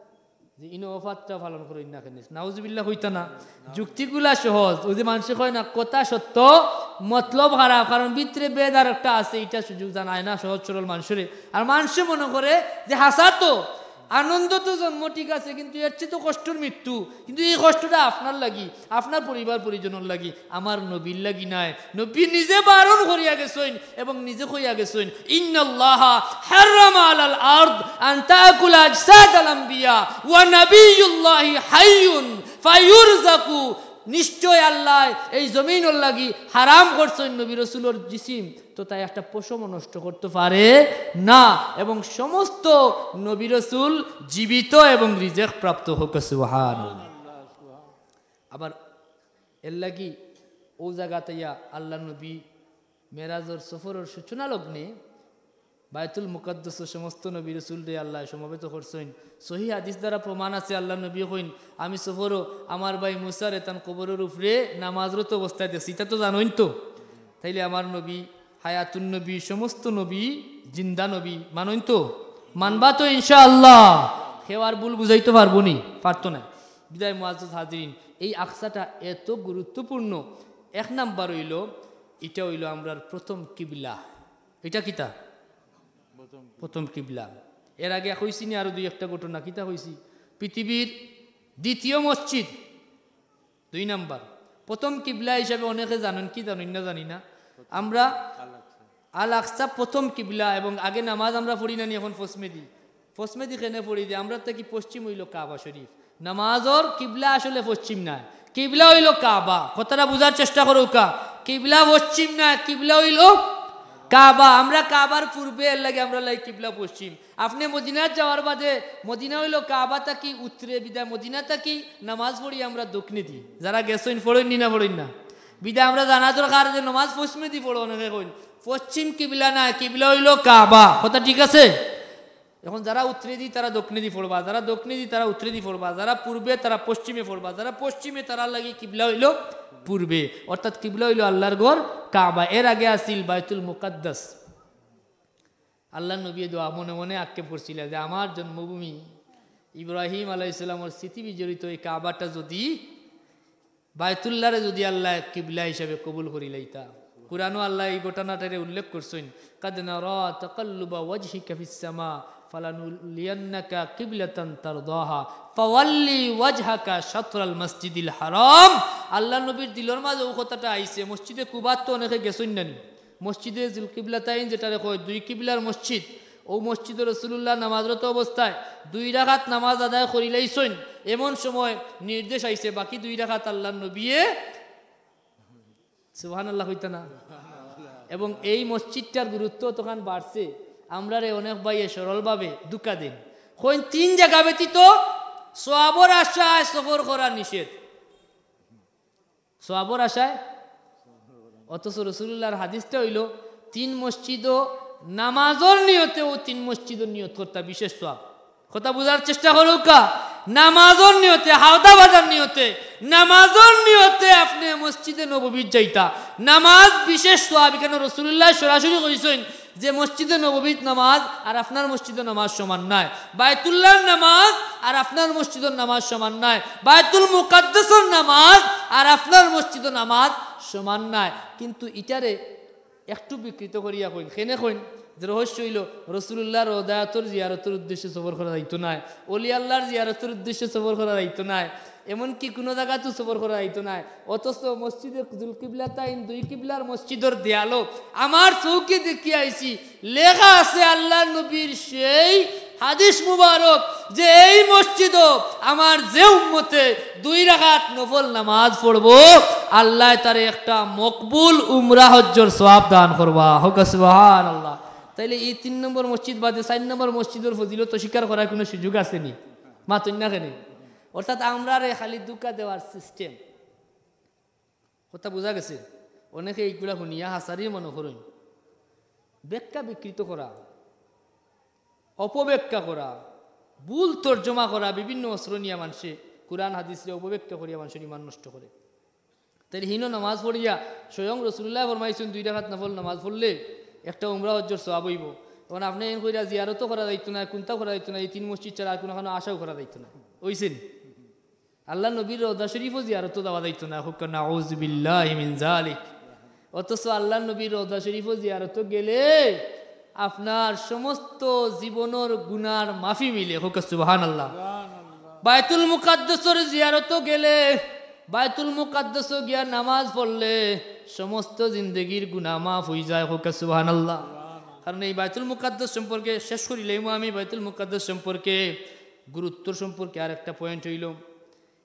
যে ইনো ওফাতটা পালন করইন না কেনে? নাউজুবিল্লাহ কইতা না? যুক্তিগুলা সহজ। অউ যে মানষে কয় না, কথা সত্য, মতলব খারাপ, কারণ ভিতরে ভেদ আরোকটা আছে, ইটা সুযোগ জানায় না সহজ সরল মানষরে। আর মানষে মনো করে যে হাছা তো, আনন্দ তো জন্ম ঠিক আছে, কিন্তু এর চেয়ে তো কষ্টর মৃত্যু, কিন্তু ই কষ্টটা আপনার লাগি, আপনার পরিবার পরিজনর লাগি। আমার নবীর লাগি নায়। নবী নিজে বারণ করিয়া গেছইন এবং নিজে কইয়া গেছইন, "ইন্নাল্লাহা হাররামা আলাল আরদ আন তাকুলা আজসাদাল আম্বিয়া ওয়া নাবিয়ুল্লাহি হাইয়ুন ফায়ুরজাকু।" নিশ্চয় আল্লায় এই জমিনর লাগি হারাম করছইন নবী রসুলর জিসিম, তো তাই একটা পশমও নষ্ট করতো পারে না, এবং সমস্ত নবী রসুল জীবিত এবং রিজেক প্রাপ্ত। কউক্কা সুবহানাল্লাহ। আবার এর লাগি অউ জাগাত আইয়া আল্লার নবী মেরাজর সফরর সূচনা লগ্নে বায়তুল মুকাদ্দাসো সমস্ত নবী রসুলরে আল্লায় সমবেত করছইন। সহি হাদিস দ্বারা প্রমাণ আছে, আল্লার নবীয়ে কইন, "আমি সফরো আমার ভাই মুসারে তান কবরর উপরে নামাজরত অবস্থায় দেখছি।" ইতা তো জানইন তো? তাইলে আমার নবী, হায়াতুন নবী, সমস্ত নবী জিন্দা নবী, মানইন তো? মানবা তো ইনশাআল্লাহ? কেউ আর ভুল বুঝাইতো পারবো নি? পারতো না। বিদায় মুআজ্জাজ হাজিরিন, এই আকসাটা এত গুরুত্বপূর্ণ। এক নাম্বার অইলো, ইটা অইলো আমরার প্রথম কিবলা। ইটা কিতা? প্রথম কিবলা। এর আগে কইছি নি আরো দুই একটা ঘটনা, কিতা কইছি? পৃথিবীর দ্বিতীয় মসজিদ, দুই নাম্বার। প্রথম কিবলা হিসাবে অনেকে জানইন, কি জানইন না জানি না। আমরা আল আকসা প্রথম কিবলা, এবং আগে নামাজ আমরা পড়ি না নি, এখন পশ্চিমেদি। পশ্চিমেদি কেনে পড়ি যে আমরা থাকি পশ্চিম অইলো কাবা শরীফ। নামাজর কিবলা আসলে পশ্চিম নায়, কিবলা অইলো কাবা। কথাটা বুঝার চেষ্টা করউক্কা। কিবলা পশ্চিম না, কিবলা অইলো কাবা। আমরা কাবার পূর্বে, এরলাগি আমরার লাগি কিবলা পশ্চিম। আপনে মদিনাত যাওয়ার বাদে, মদিনা অইলো কাবা থাকি উত্তরে, বিদায় মদিনা থাকি নামাজ পড়ি আমরা দক্ষিণেদি। যারা গেছইন পড়ইন নি না, পড়ইন না? বিদায় আমরা জানা দরকার যে নামাজ পশ্চিমেদি পড়ো, অনেকে কইন। পশ্চিম কিবলা না, কিবলা অইলো কাবা। কথা ঠিক আছে? এখন যারা উত্তরেদি তারা দক্ষিণেদি পড়বা, যারা দক্ষিণেদি তারা উত্তরেদি পড়বা, যারা পূর্বে তারা পশ্চিমে পড়বা, যারা পশ্চিমে তারার লাগি কিবলা অইলো পূর্বে, অর্থাৎ কিবলা অইলো আল্লার ঘর কাবা। এর আগে আছিল বায়তুল মুকাদ্দাস। আল্লার নবীয়ে দোয়া মনে মনে আক্ষেপ করছিলা যে আমার জন্মভূমি ইব্রাহিম আলাইহিস সালামর স্মৃতি বিজড়িত এই কাবাটা যদি, বায়তুল্লাহরে যদি আল্লায় কিবলা হিসাবে কবুল করিলাইতা। কুরআনও আল্লায় এই ঘটনাটারে উল্লেখ করছইন, "কাদ নারা তাকাল্লুবা ওয়াজহিকা ফিস সামা, ফালানুওয়াল্লিয়ান্নাকা কিবলাতান তারদাহা, ফাওয়াল্লি ওয়াজহাকা শাতরাল মাসজিদিল হারাম।" আল্লার নবীর দিলর মাঝে অউ কথাটা আইছে। মসজিদে কুবাত তো অনেকে গেছইন না নি? মসজিদে জুল কিবলাতাইন যেটারে কয়, দুই কিবলার মসজিদ, অউ মসজিদো রাসূলুল্লাহ নামাজরত অবস্থায় দুই রাকাত নামাজ আদায় করিলাইছইন। এমন সময় নির্দেশ আইছে, বাকি দুই রাকাত আল্লার নবীয়ে, সুবহানাল্লাহ কইতা না? এবং এই মসজিদটার গুরুত্ব অতখান বাড়ছে, আমরারে অনেক ভাইয়ে সরলভাবে ধোঁকা দেইন। কইন তিন জাগা ব্যতীত সওয়াবর আশায় সফর করা নিষেধ। সওয়াবর আশায়। অথচ রাসূলুল্লাহর হাদিসটা অইলো, তিন মসজিদো নামাজর নিয়তে অউ তিন মসজিদর নিয়ত করতা বিশেষ সওয়াব। কথা বুঝার চেষ্টা করউক্কা। নামাজর নিয়তে, হাওদা বাজার নিয়তে, নামাজর নিয়তে আপনে মসজিদে নববীত যাইতা, নামাজ বিশেষ সওয়াব। ইখানো রাসূলুল্লাহ সরাসরি কইছইন, যে মসজিদে নববীত নামাজ আর আপনার মসজিদর নামাজ সমান নায়, বায়তুল্লাহর নামাজ আর আপনার মসজিদর নামাজ সমান নায়, বায়তুল মুকাদ্দাসর নামাজ আর আপনার মসজিদর নামাজ সমান নায়। কিন্তু ইটারে একটু বিকৃত করিয়া কইন। কেনে কইন? যে রহস্য অইলো, রাসূলুল্লাহর রওজায়তর জিয়ারতর উদ্দেশ্যে সফর করা যাইতো নায়, অলি আল্লাহর জিয়ারতর উদ্দেশ্যে সফর করা যাইতো নায়, এমনকি কুনু জাগাতও সফর করা যাইতো নায়। অথচ মসজিদে জুল কিবলাতাইন, দুই কিবলার মসজিদর দেয়ালো আমার চউখে দেখিয়া আইছি, লেখা আছে আল্লার নবীর সেই হাদিস মুবারক যে এই মসজিদো আমার যে উম্মতে দুই রাকাত নফল নামাজ পড়বো, আল্লায় তারে একটা মকবুল উমরা হজ্জর সওয়াব দান করবা। কউক্কা সুবহানাল্লাহ। তাইলে এই তিন নম্বর মসজিদ বাদে চাইর নম্বর মসজিদর ফজিলত অস্বীকার করার কুনু সুযোগ আছে নি? মাতইন না কেনে? অর্থাৎ আমরারে খালি ধোঁকা দেওয়ার system। কথা বুঝা গেছে? অনেকে ইগুলা হুনিয়া হাছারি মনো করইন। ব্যাখ্যা বিকৃত করা, অপব্যাখ্যা করা, ভুল তর্জমা করা, বিভিন্ন অস্ত্র নিয়া মানষে কুরআন হাদিসরে অপব্যাখ্যা করিয়া মানষর ঈমান নষ্ট করে। তাইলে হিনো নামাজ পড়িয়া স্বয়ং রাসূলুল্লায় ফরমাইছইন, দুই রাকাত নফল নামাজ পড়লে একটা উমরা হজ্জর সওয়াব অইবো। এখন আপনে এন কইরা জিয়ারতও করা যাইতো নায়, কুন্তা করা যাইতো নায়, এই তিন মসজিদ ছাড়া আর কুনুখানো আশাও করা যাইতো নায়। অইছে নি? আল্লার নবীর রওজা শরীফও জিয়ারতো যাওয়া যাইতো নায়। কউক্কা নাউযুবিল্লাহি মিন যালিক। অথচ আল্লার নবীর রওজা শরীফও জিয়ারতো গেলে আপনার সমস্ত জীবনর গুনার মাফি মিলে। কউক্কা সুবহানাল্লাহ। বায়তুল মুকাদ্দাসর জিয়ারতো গেলে, বায়তুল মুকাদ্দাসো গিয়া নামাজ পড়লে সমস্ত জিন্দেগির গুনা মাফ অইযায়। কউক্কা সুবহানাল্লাহ। কারণ এই বায়তুল মুকাদ্দাস সম্পর্কে শেষ করিলাইমু আমি, বায়তুল মুকাদ্দাস সম্পর্কে গুরুত্বর সম্পর্কে আরেকটা point অইলো,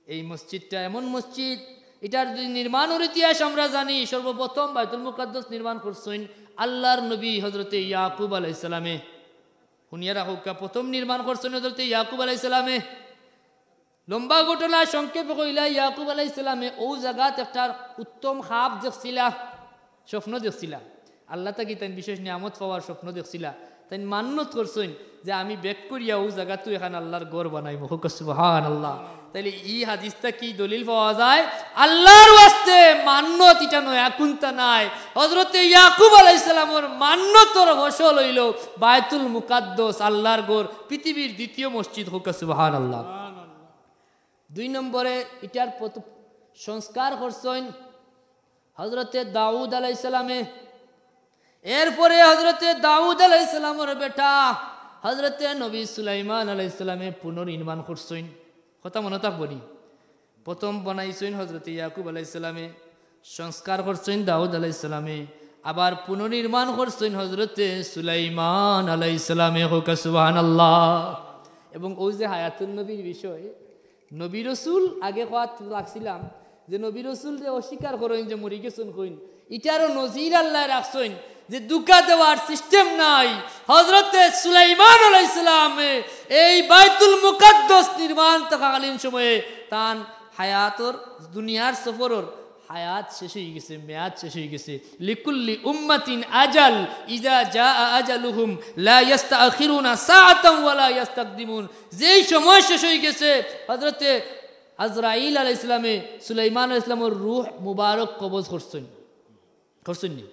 এই মসজিদটা এমন মসজিদ, ইটার যদি নির্মাণর ইতিহাস আমরা জানি, সর্বপ্রথম বায়তুল মুকাদ্দাস নির্মাণ করছইন আল্লার নবী হযরতে ইয়াকুব আলাইহিস সালামে। হুনিয়া রাখউক্কা, প্রথম নির্মাণ করছইন হযরতে ইয়াকুব আলাইহিস সালামে। লম্বা ঘটনা সংক্ষেপে কইলা, ইয়াকুব আলাইহিস সালামে অউ জাগাত একটা উত্তম খাব দেখছিলা, স্বপ্ন দেখছিলা। আল্লা থাকি তাইন বিশেষ নিয়ামত পাওয়ার স্বপ্ন দেখছিলা। তাইন মান্নত করছইন যে আমি back করিয়া অউ জাগাত এখান আল্লার ঘর বানাইমু। কউক্কা সুবহানাল্লাহ। তাইলে ই হাদিস থাকি দলিল পাওয়া যায়, আল্লার ওয়াস্তে মান্নত ইটা নয়া কুন্তা নায়। হযরতে ইয়াকুব আলাইহিস সালামর মান্নতর ফসল অইলো বায়তুল মুকাদ্দাস, আল্লার ঘর, পৃথিবীর দ্বিতীয় মসজিদ। কউক্কা সুবহানাল্লাহ। দুই নম্বরে ইটার প্রত-, সংস্কার করছইন হযরতে দাউদ আলাইহিস সালামে। এরপরে হযরতে দাউদ আলাইহিস সালামর বেটা হযরতে নবী সুলাইমান আলাইহিস সালামে পুনর্নির্মাণ করছইন। কথা মনো থাকবো নি? প্রথম বানাইছইন হযরতে ইয়াকুব আলাইহিস সালামে, সংস্কার করছইন দাউদ আলাইহিস সালামে, আবার পুনর্নির্মাণ করছইন হযরতে সুলাইমান আলাইহিস সালামে। কউক্কা সুবহানাল্লাহ। এবং অউ যে হায়াতুন নবীর বিষয়, নবী রসুল আগে কওয়াত লাগছিলাম, যে নবী রসুলরে অস্বীকার করইন, যে মরি গেছইন কইন, ইটারও নজির আল্লায় রাখছইন যে ধুকা দেওয়ার সিস্টেম নাই। হজরতে সুলাইমান আলাইহিস সালামে এই বাইতুল মুকাদ্দাস নির্মাণ থাকাকালীন সময়ে তান হায়াতর, দুনিয়ার সফরর হায়াত শেষ অইগেছে, মেয়াদ শেষ অইগেছে। লিকুল্লি উম্মাতিন আজাল, ইজা জাআ আজালুহুম লা ইয়াস্তাখিরুনা সাআতান ওয়া লা ইয়াস্তাকদিমুন। যেই সময় শেষ অইগেছে, হজরতে আজরাইল আলাইহিস সালামে সুলাইমান আলাইহিস সালামর রুহ মুবারক কবজ করছইন, করছইন নি?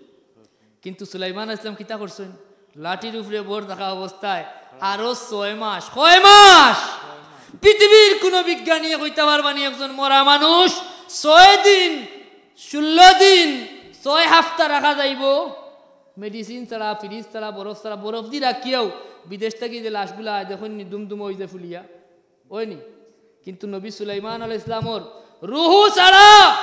কিন্তু সুলাইমান আলাইহিস সালাম কিতা করছইন? লাঠির উপরে ভর থাকা অবস্থায় আরো ছয় মাস, কয় মাস? পৃথিবীর কোনো বিজ্ঞানীয়ে কইতা পারবা নি একজন মরা মানুষ ছয় দিন, ষোলো দিন, ছয় হাপ্তা রাখা যাইবো? মেডিসিন ছাড়া, ফ্রিজ ছাড়া, বরফ ছাড়া, বরফ দি রাখিয়াও বিদেশ থাকি যে লাশগুলা আয় দেখইন নি, দুমদুম অইযায় ফুলিয়া। অয়নি? কিন্তু নবী সুলাইমান আলাইহিস সালামর রুহু ছাড়া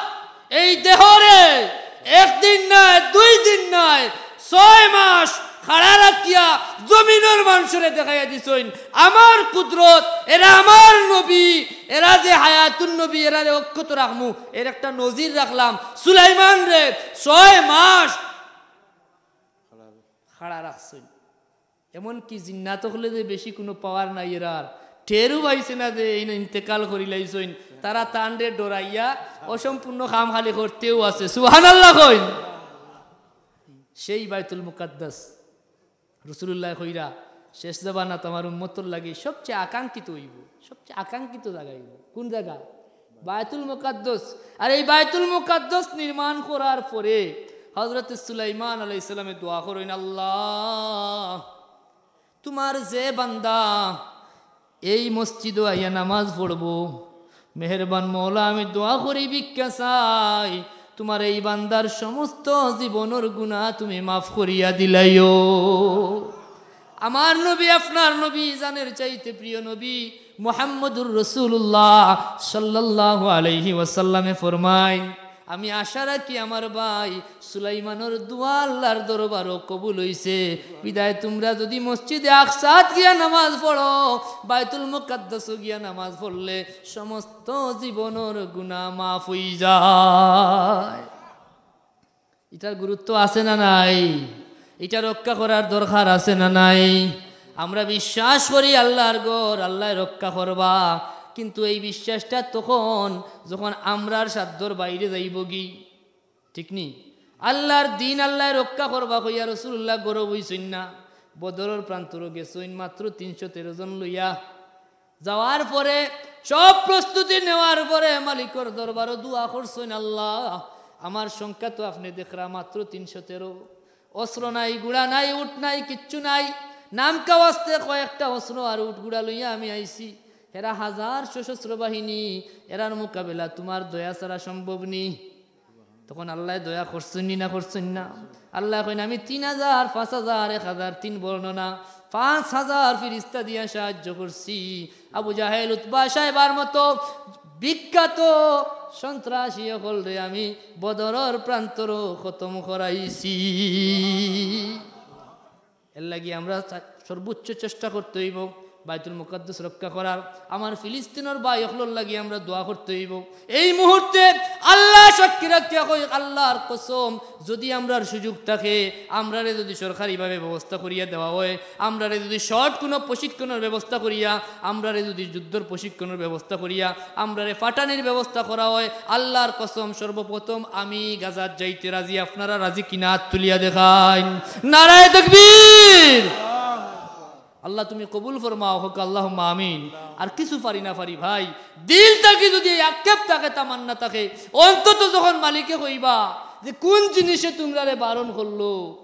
এই দেহরে একদিন নায়, দুই দিন নায়, ছয় মাস খাড়া রাখিয়া জমিনর মানষরে দেখাইয়া দিছইন আমার কুদরত, এরা আমার নবী, এরা যে হায়াতুন নবী, এরারে অক্ষত রাখমু, এর একটা নজির রাখলাম। সুলাইমানরে ছয় মাস খাড়া রাখছইন। এমনকি জিন্নাত অকলে যে বেশি কোনো পাওয়ার নাই এরার, টেরও পাইছে না যে এইন ইন্তেকাল করিলাইছইন, তারা তানরে ডরাইয়া অসম্পূর্ণ কাম খালি করতেও আছে। সুবহানাল্লাহ কইন। সেই বাইতুল মুকাদ্দাস রসুলুল্লায় কইরা, শেষ জামানাত আমার উম্মতর লাগি সবচেয়ে আকাঙ্ক্ষিত অইবো, সবচেয়ে আকাঙ্ক্ষিত জাগা অইবো। কোন জাগা? বায়তুল মুকাদ্দাস। আর এই বায়তুল মুকাদ্দাস নির্মাণ করার পরে হজরত সুলাইমান আলাইহিস সালামে দোয়া করইন, "আল্লাহ, তুমার যে বান্দা এই মসজিদো আইয়া নামাজ পড়বো, মেহেরবান মওলা, আমি দোয়া করি, ভিক্ষা চাই, তুমার এই বান্দার সমস্ত জীবনর গুনাহ তুমি মাফ করিয়া দিলাইও।" আমার নবী, আপনার নবী, জানের চাইতে প্রিয় নবী মুহাম্মদুর রাসূলুল্লাহ সাল্লাল্লাহু আলাইহি ওয়াসাল্লামে ফরমায়, আমি আশা রাখি আমার ভাই সুলাইমানর দোয়া আল্লাহর দরবারও কবুল অইছে। বিদায় তুমরা যুদি মসজিদে আকসাত গিয়া নামাজ পড়ো, বায়তুল মুকাদ্দাসো গিয়া নামাজ পড়লে সমস্ত জীবনর গুনাহ মাফ অইযায়। ইটার গুরুত্ব আছে না নাই? ইটা রক্ষা করার দরকার আছে না নাই? আমরা বিশ্বাস করি আল্লাহর ঘর, আল্লায় রক্ষা করবা, কিন্তু এই বিশ্বাসটা তখন যখন আমরার সাধ্যর বাইরে যাইবোগি, ঠিক নি? আল্লাহর দিন আল্লায় রক্ষা করবা কইয়া রাসূলুল্লাহ গরব অইছইন না। বদরর প্রান্তরো গেছইন মাত্র তিনশো তেরো জন লইয়া। যাওয়ার পরে, সব প্রস্তুতি নেওয়ার পরে মালিকর দরবারো দোয়া করছইন, "আল্লাহ, আমার সংখ্যা তো আপনে দেখরা মাত্র তিনশো তেরো, অস্ত্র নাই, ঘোড়া নাই, উট নাই, কিচ্ছু নাই, নামকা ওয়াস্তে কয়েকটা অস্ত্র আর উট ঘোড়া লইয়া আমি আইছি, এরা হাজার সশস্ত্র বাহিনী, এরার মোকাবেলা তুমার দয়া ছাড়া সম্ভব নি।" তখন আল্লায় দয়া করছইন নি না করছইন না? আল্লায় কইন, "আমি তিন হাজার, পাঁচ হাজার, এক হাজার, তিন বর্ণনা, পাঁচ হাজার ফিরিস্তা দিয়া সাহায্য করছি।" আবু জাহেল, উতবা, শায়বার মতো বিখ্যাত সন্ত্রাসী অকলরে আমি বদরর প্রান্তরো খতম করাইছি। এর লাগি আমরা চা-, সর্বোচ্চ চেষ্টা করতে অইবো বাইতুল মুকাদ্দাস রক্ষা করার। আমার ফিলিস্তিনর ভাই অকলর লাগি আমরা দোয়া করতে অইবো। এই মুহূর্তে আল্লাহ সাক্ষী রাখিয়া কই, আল্লাহর কসম, যুদি আমরার সুযোগ থাকে, আমরারে যুদি সরকারিভাবে ব্যবস্থা করিয়া দেওয়া অয়, আমরারে যুদি শর্ট কোনো প্রশিক্ষণর ব্যবস্থা করিয়া, আমরারে যুদি যুদ্ধর প্রশিক্ষণর ব্যবস্থা করিয়া, আমরারে ফাটানির ব্যবস্থা করা অয়, আল্লাহর কসম, সর্বপ্রথম আমি গাজাত যাইতে রাজি। আপনারা রাজি কিনা? আত তুলিয়া দেখাইন। নারায়ে তাকবীর। আল্লাহ, তুমি কবুল ফরমাও, কউক্কা আল্লাহুম্মা আমিন। আর কিছু পারি না পারি ভাই, দিল থাকি যুদি এই আক্ষেপ থাকে, তামান্না থাকে, অন্তত যখন মালিকে কইবা যে কুন জিনিসে তুমরারে বারণ করলো,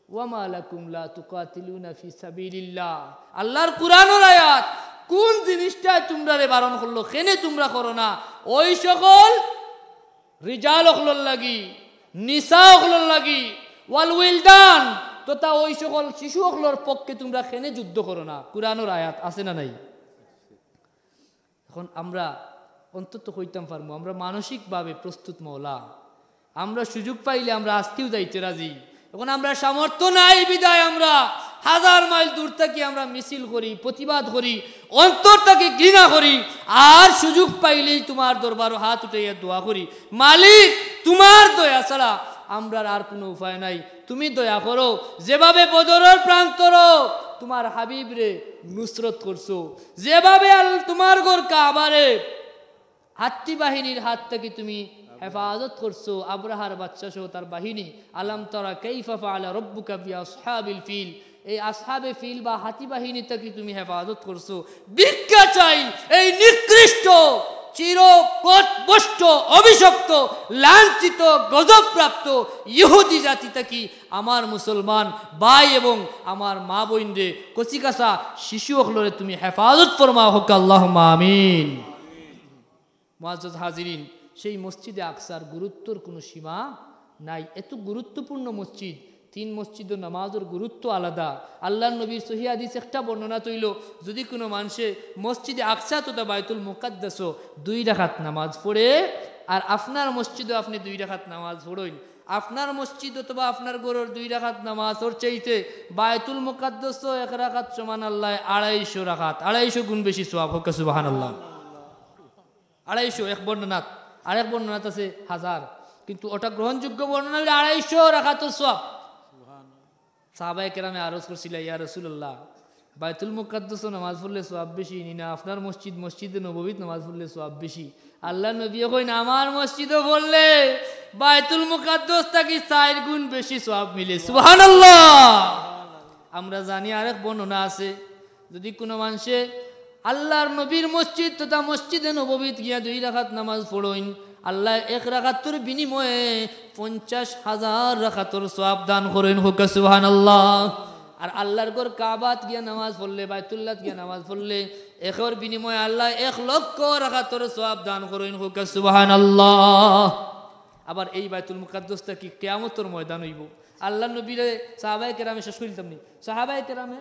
"ওয়ামা লাকুম লা তুকাতিলুনা ফি সাবিলিল্লাহ।" আল্লাহর কুরআনর আয়াত, কুন জিনিসটায় তুমরারে বারণ করলো, কেনে তুমরা করো না? ওই সকল রিজাল অকলর লাগি, নিসা অকলর লাগি, ওয়াল উইলদান, তথা ওই সকল শিশু অকলর পক্ষে তুমরা কেনে যুদ্ধ করো না? কুরআনর আয়াত আছে না নাই? এখন আমরা অন্তত কইতাম পারমু, আমরা মানসিকভাবে প্রস্তুত মওলা। আমরা সুযোগ পাইলে আমরা আজকেও যাইতে রাজি। এখন আমরা সামর্থ্য নাই বিধায় আমরা হাজার মাইল দূর থাকি আমরা মিছিল করি, প্রতিবাদ করি, অন্তর থাকি ঘৃণা করি, আর সুযোগ পাইলেই তুমার দরবারো হাত উঠাইয়া দোয়া করি, মালিক, তুমার দয়া ছাড়া আমরার আর কুনু উপায় নাই। তুমি দয়া করো, যেভাবে বদরর প্রান্তরো তুমার হাবিবরে নুসরত করছো, যেভাবে আল-, তুমার ঘর কাবারে হাতি বাহিনীর হাত থাকি তুমি হেফাজত করছো, আব্রাহার বাদশা সহ তার বাহিনী। আলাম তারা কাইফা ফাআলা রাব্বুকা বিআসহাবিল ফিল। এই আসহাবে ফিল বা হাতি বাহিনী থাকি তুমি হেফাজত করছো। ভিক্ষা চাই, এই নিকৃষ্ট, চির পথভ্রষ্ট, অভিশপ্ত, লাঞ্ছিত, গজবপ্রাপ্ত ইহুদি জাতি থাকি আমার মুসলমান ভাই এবং আমার মা বইনরে, কচিকাচা শিশু অকলরে তুমি হেফাজত ফরমাও, কউক্কা আল্লাহুম্মা আমিন। মুআজ্জাজ হাজিরিন, সেই মসজিদে আকসার গুরুত্বর কুনু সীমা নাই। এত গুরুত্বপূর্ণ মসজিদ, তিন মসজিদর নামাজর গুরুত্ব আলাদা। আল্লাহর নবীর সহিহ হাদিস একটা বর্ণনা তইল, যদি কুনু মানষে মসজিদে আকসা তথা বায়তুল মুকাদ্দাসো দুই রাকাত নামাজ পড়ে, আর আপনার মসজিদো আপনে দুই রাকাত নামাজ পড়ইন, আপনার মসজিদ অথবা আপনার ঘরর দুই রাকাত নামাজর চাইতে বায়তুল মুকাদ্দাসো এক রাকাত সমান আল্লায় আড়াইশো রাকাত, আড়াইশো গুণ বেশি সওয়াব। কউক্কা সুবহানাল্লাহ। আড়াইশো এক বর্ণনাত, আরেক বর্ণনাত আছে হাজার, কিন্তু ওটা গ্রহণযোগ্য বর্ণনা অইলো আড়াইশো রাকাতর সওয়াব। সাহাবায়ে কেরামে আরজ করছিলা, "ইয়া রাসূলুল্লাহ, বায়তুল মুকাদ্দাসো নামাজ পড়লে সওয়াব বেশি নি না, আপনার মসজিদ, মসজিদে নববীত নামাজ পড়লে সওয়াব বেশি?" আল্লাহর নবীয়ে কইন, "আমার মসজিদো পড়লে বায়তুল মুকাদ্দাস থাকি চাইর গুণ বেশি সওয়াব মিলে।" সুবহানাল্লাহ। আমরা জানি আরেক বর্ণনা আছে, যদি কুনু মানষে আল্লাহর নবীর মসজিদ তথা মসজিদে নববীত গিয়া দুই রাকাত নামাজ পড়ইন, আল্লায় এক রাকাতর বিনিময়ে পঞ্চাশ হাজার রাকাতর সওয়াব দান করইন। কউক্কা সুবহানাল্লাহ। আর আল্লাহর ঘর কাবাত গিয়া নামাজ পড়লে, বায়তুল্লাত গিয়া নামাজ পড়লে, একর বিনিময়ে আল্লায় এক লক্ষ রাকাতর সওয়াব দান করইন। কউক্কা সুবহানাল্লাহ। আবার এই বায়তুল মুকাদ্দাস থাকি কিয়ামতর ময়দান অইবো। আল্লাহর নবীরে সাহাবায়ে কেরামে শেষ করিতাম নি, সাহাবায়ে কেরামে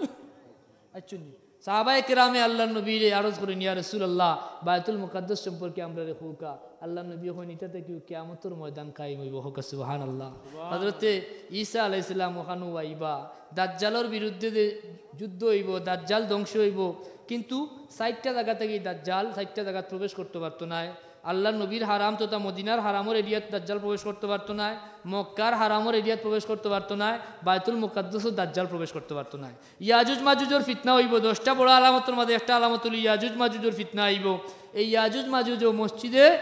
আইচ্ছুন নি। সাহাবায়ে কেরামে আল্লাহর নবীরে আরজ করইন, "ইয়া রাসূলুল্লাহ, বায়তুল মুকাদ্দাস সম্পর্কে আমরারে কউক্কা।" আল্লাহর নবীয়ে কইন, "ইটা থাকিউ কিয়ামতর ময়দান কায়েম অইবো।" কউক্কা সুবহানাল্লাহ। হযরতে ঈসা আলাইহিস সালাম অখানো আইবা, দাজ্জালর বিরুদ্ধে যে যুদ্ধ অইবো, দাজ্জাল ধ্বংস অইবো, কিন্তু চাইরটা জাগা থাকি দাজ্জাল চাইরটা জাগাত প্রবেশ করতো পারতো নায়। আল্লাহর নবীর হারাম তথা মদিনার হারামর এরিয়াত দাজ্জাল প্রবেশ করতো পারতো নায়, মক্কার হারামর এরিয়াত প্রবেশ করতো পারতো নায়, বায়তুল মুকাদ্দাসো দাজ্জাল প্রবেশ করতো পারতো নায়। ইয়াজুজ মাজুজর ফিতনা অইবো, দশটা বড় আলামতর মাঝে একটা আলামত অইলো ইয়াজুজ মাজুজর ফিতনা আইবো। এই ইয়াজুজ মাজুজও মসজিদে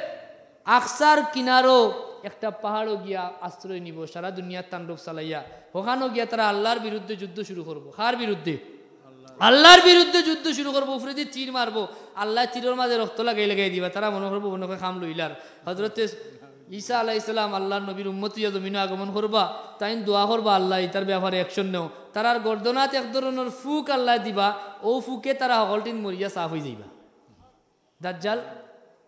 আকসার কিনারো একটা পাহাড়ো গিয়া আশ্রয় নিবো, সারা দুনিয়ার তাণ্ডব চালাইয়া। অখানো গিয়া তারা আল্লাহর বিরুদ্ধে যুদ্ধ শুরু করবো। কার বিরুদ্ধে? আল্লাহর বিরুদ্ধে যুদ্ধ শুরু করবো, উপরেদি তীর মারবো, আল্লায় তীরর মাঝে রক্ত লাগাই লাগাই দিবা। তারা মনো করবো মনো কয় কাম লইলার। হযরতে ঈসা আলাইহিস সালাম আল্লাহর নবীর উম্মত অইয়া জমিনো আগমন করবা, তাইন দোয়া করবা, "আল্লাহ, ইতার ব্যাপারে action নেও।" তারার গর্দনাত এক ধরনর ফুক আল্লায় দিবা, অউ ফুকে তারা হকলটিন মরিয়া সাফ অইযাইবা। দাজ্জাল,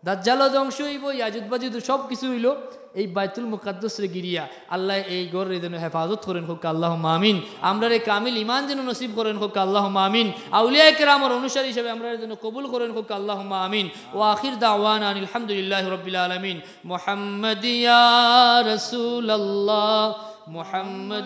দাজ্জালও ধ্বংস অইবো, ইয়াজুজ মাজুজ সব কিছু অইলো এই বায়তুল মুকাদ্দাসরে ঘিরিয়া। আল্লায় এই ঘররে যেন হেফাজত করইন, কউক্কা আল্লাহুম্মা আমিন। আমরারে কামিল ঈমান যেন নসিব করইন, কউক্কা আল্লাহুম্মা আমিন। আউলিয়ায়ে কেরামর অনুসারী হিসাবে আমরারে যেন কবুল করইন, কউক্কা আল্লাহুম্মা আমিন। ওয়া আখির দাওয়ানা আনিল হামদুলিল্লাহি রাব্বিল আলামিন। মুহাম্মাদিয়া রাসূলুল্লাহ, মুহাম্মাদ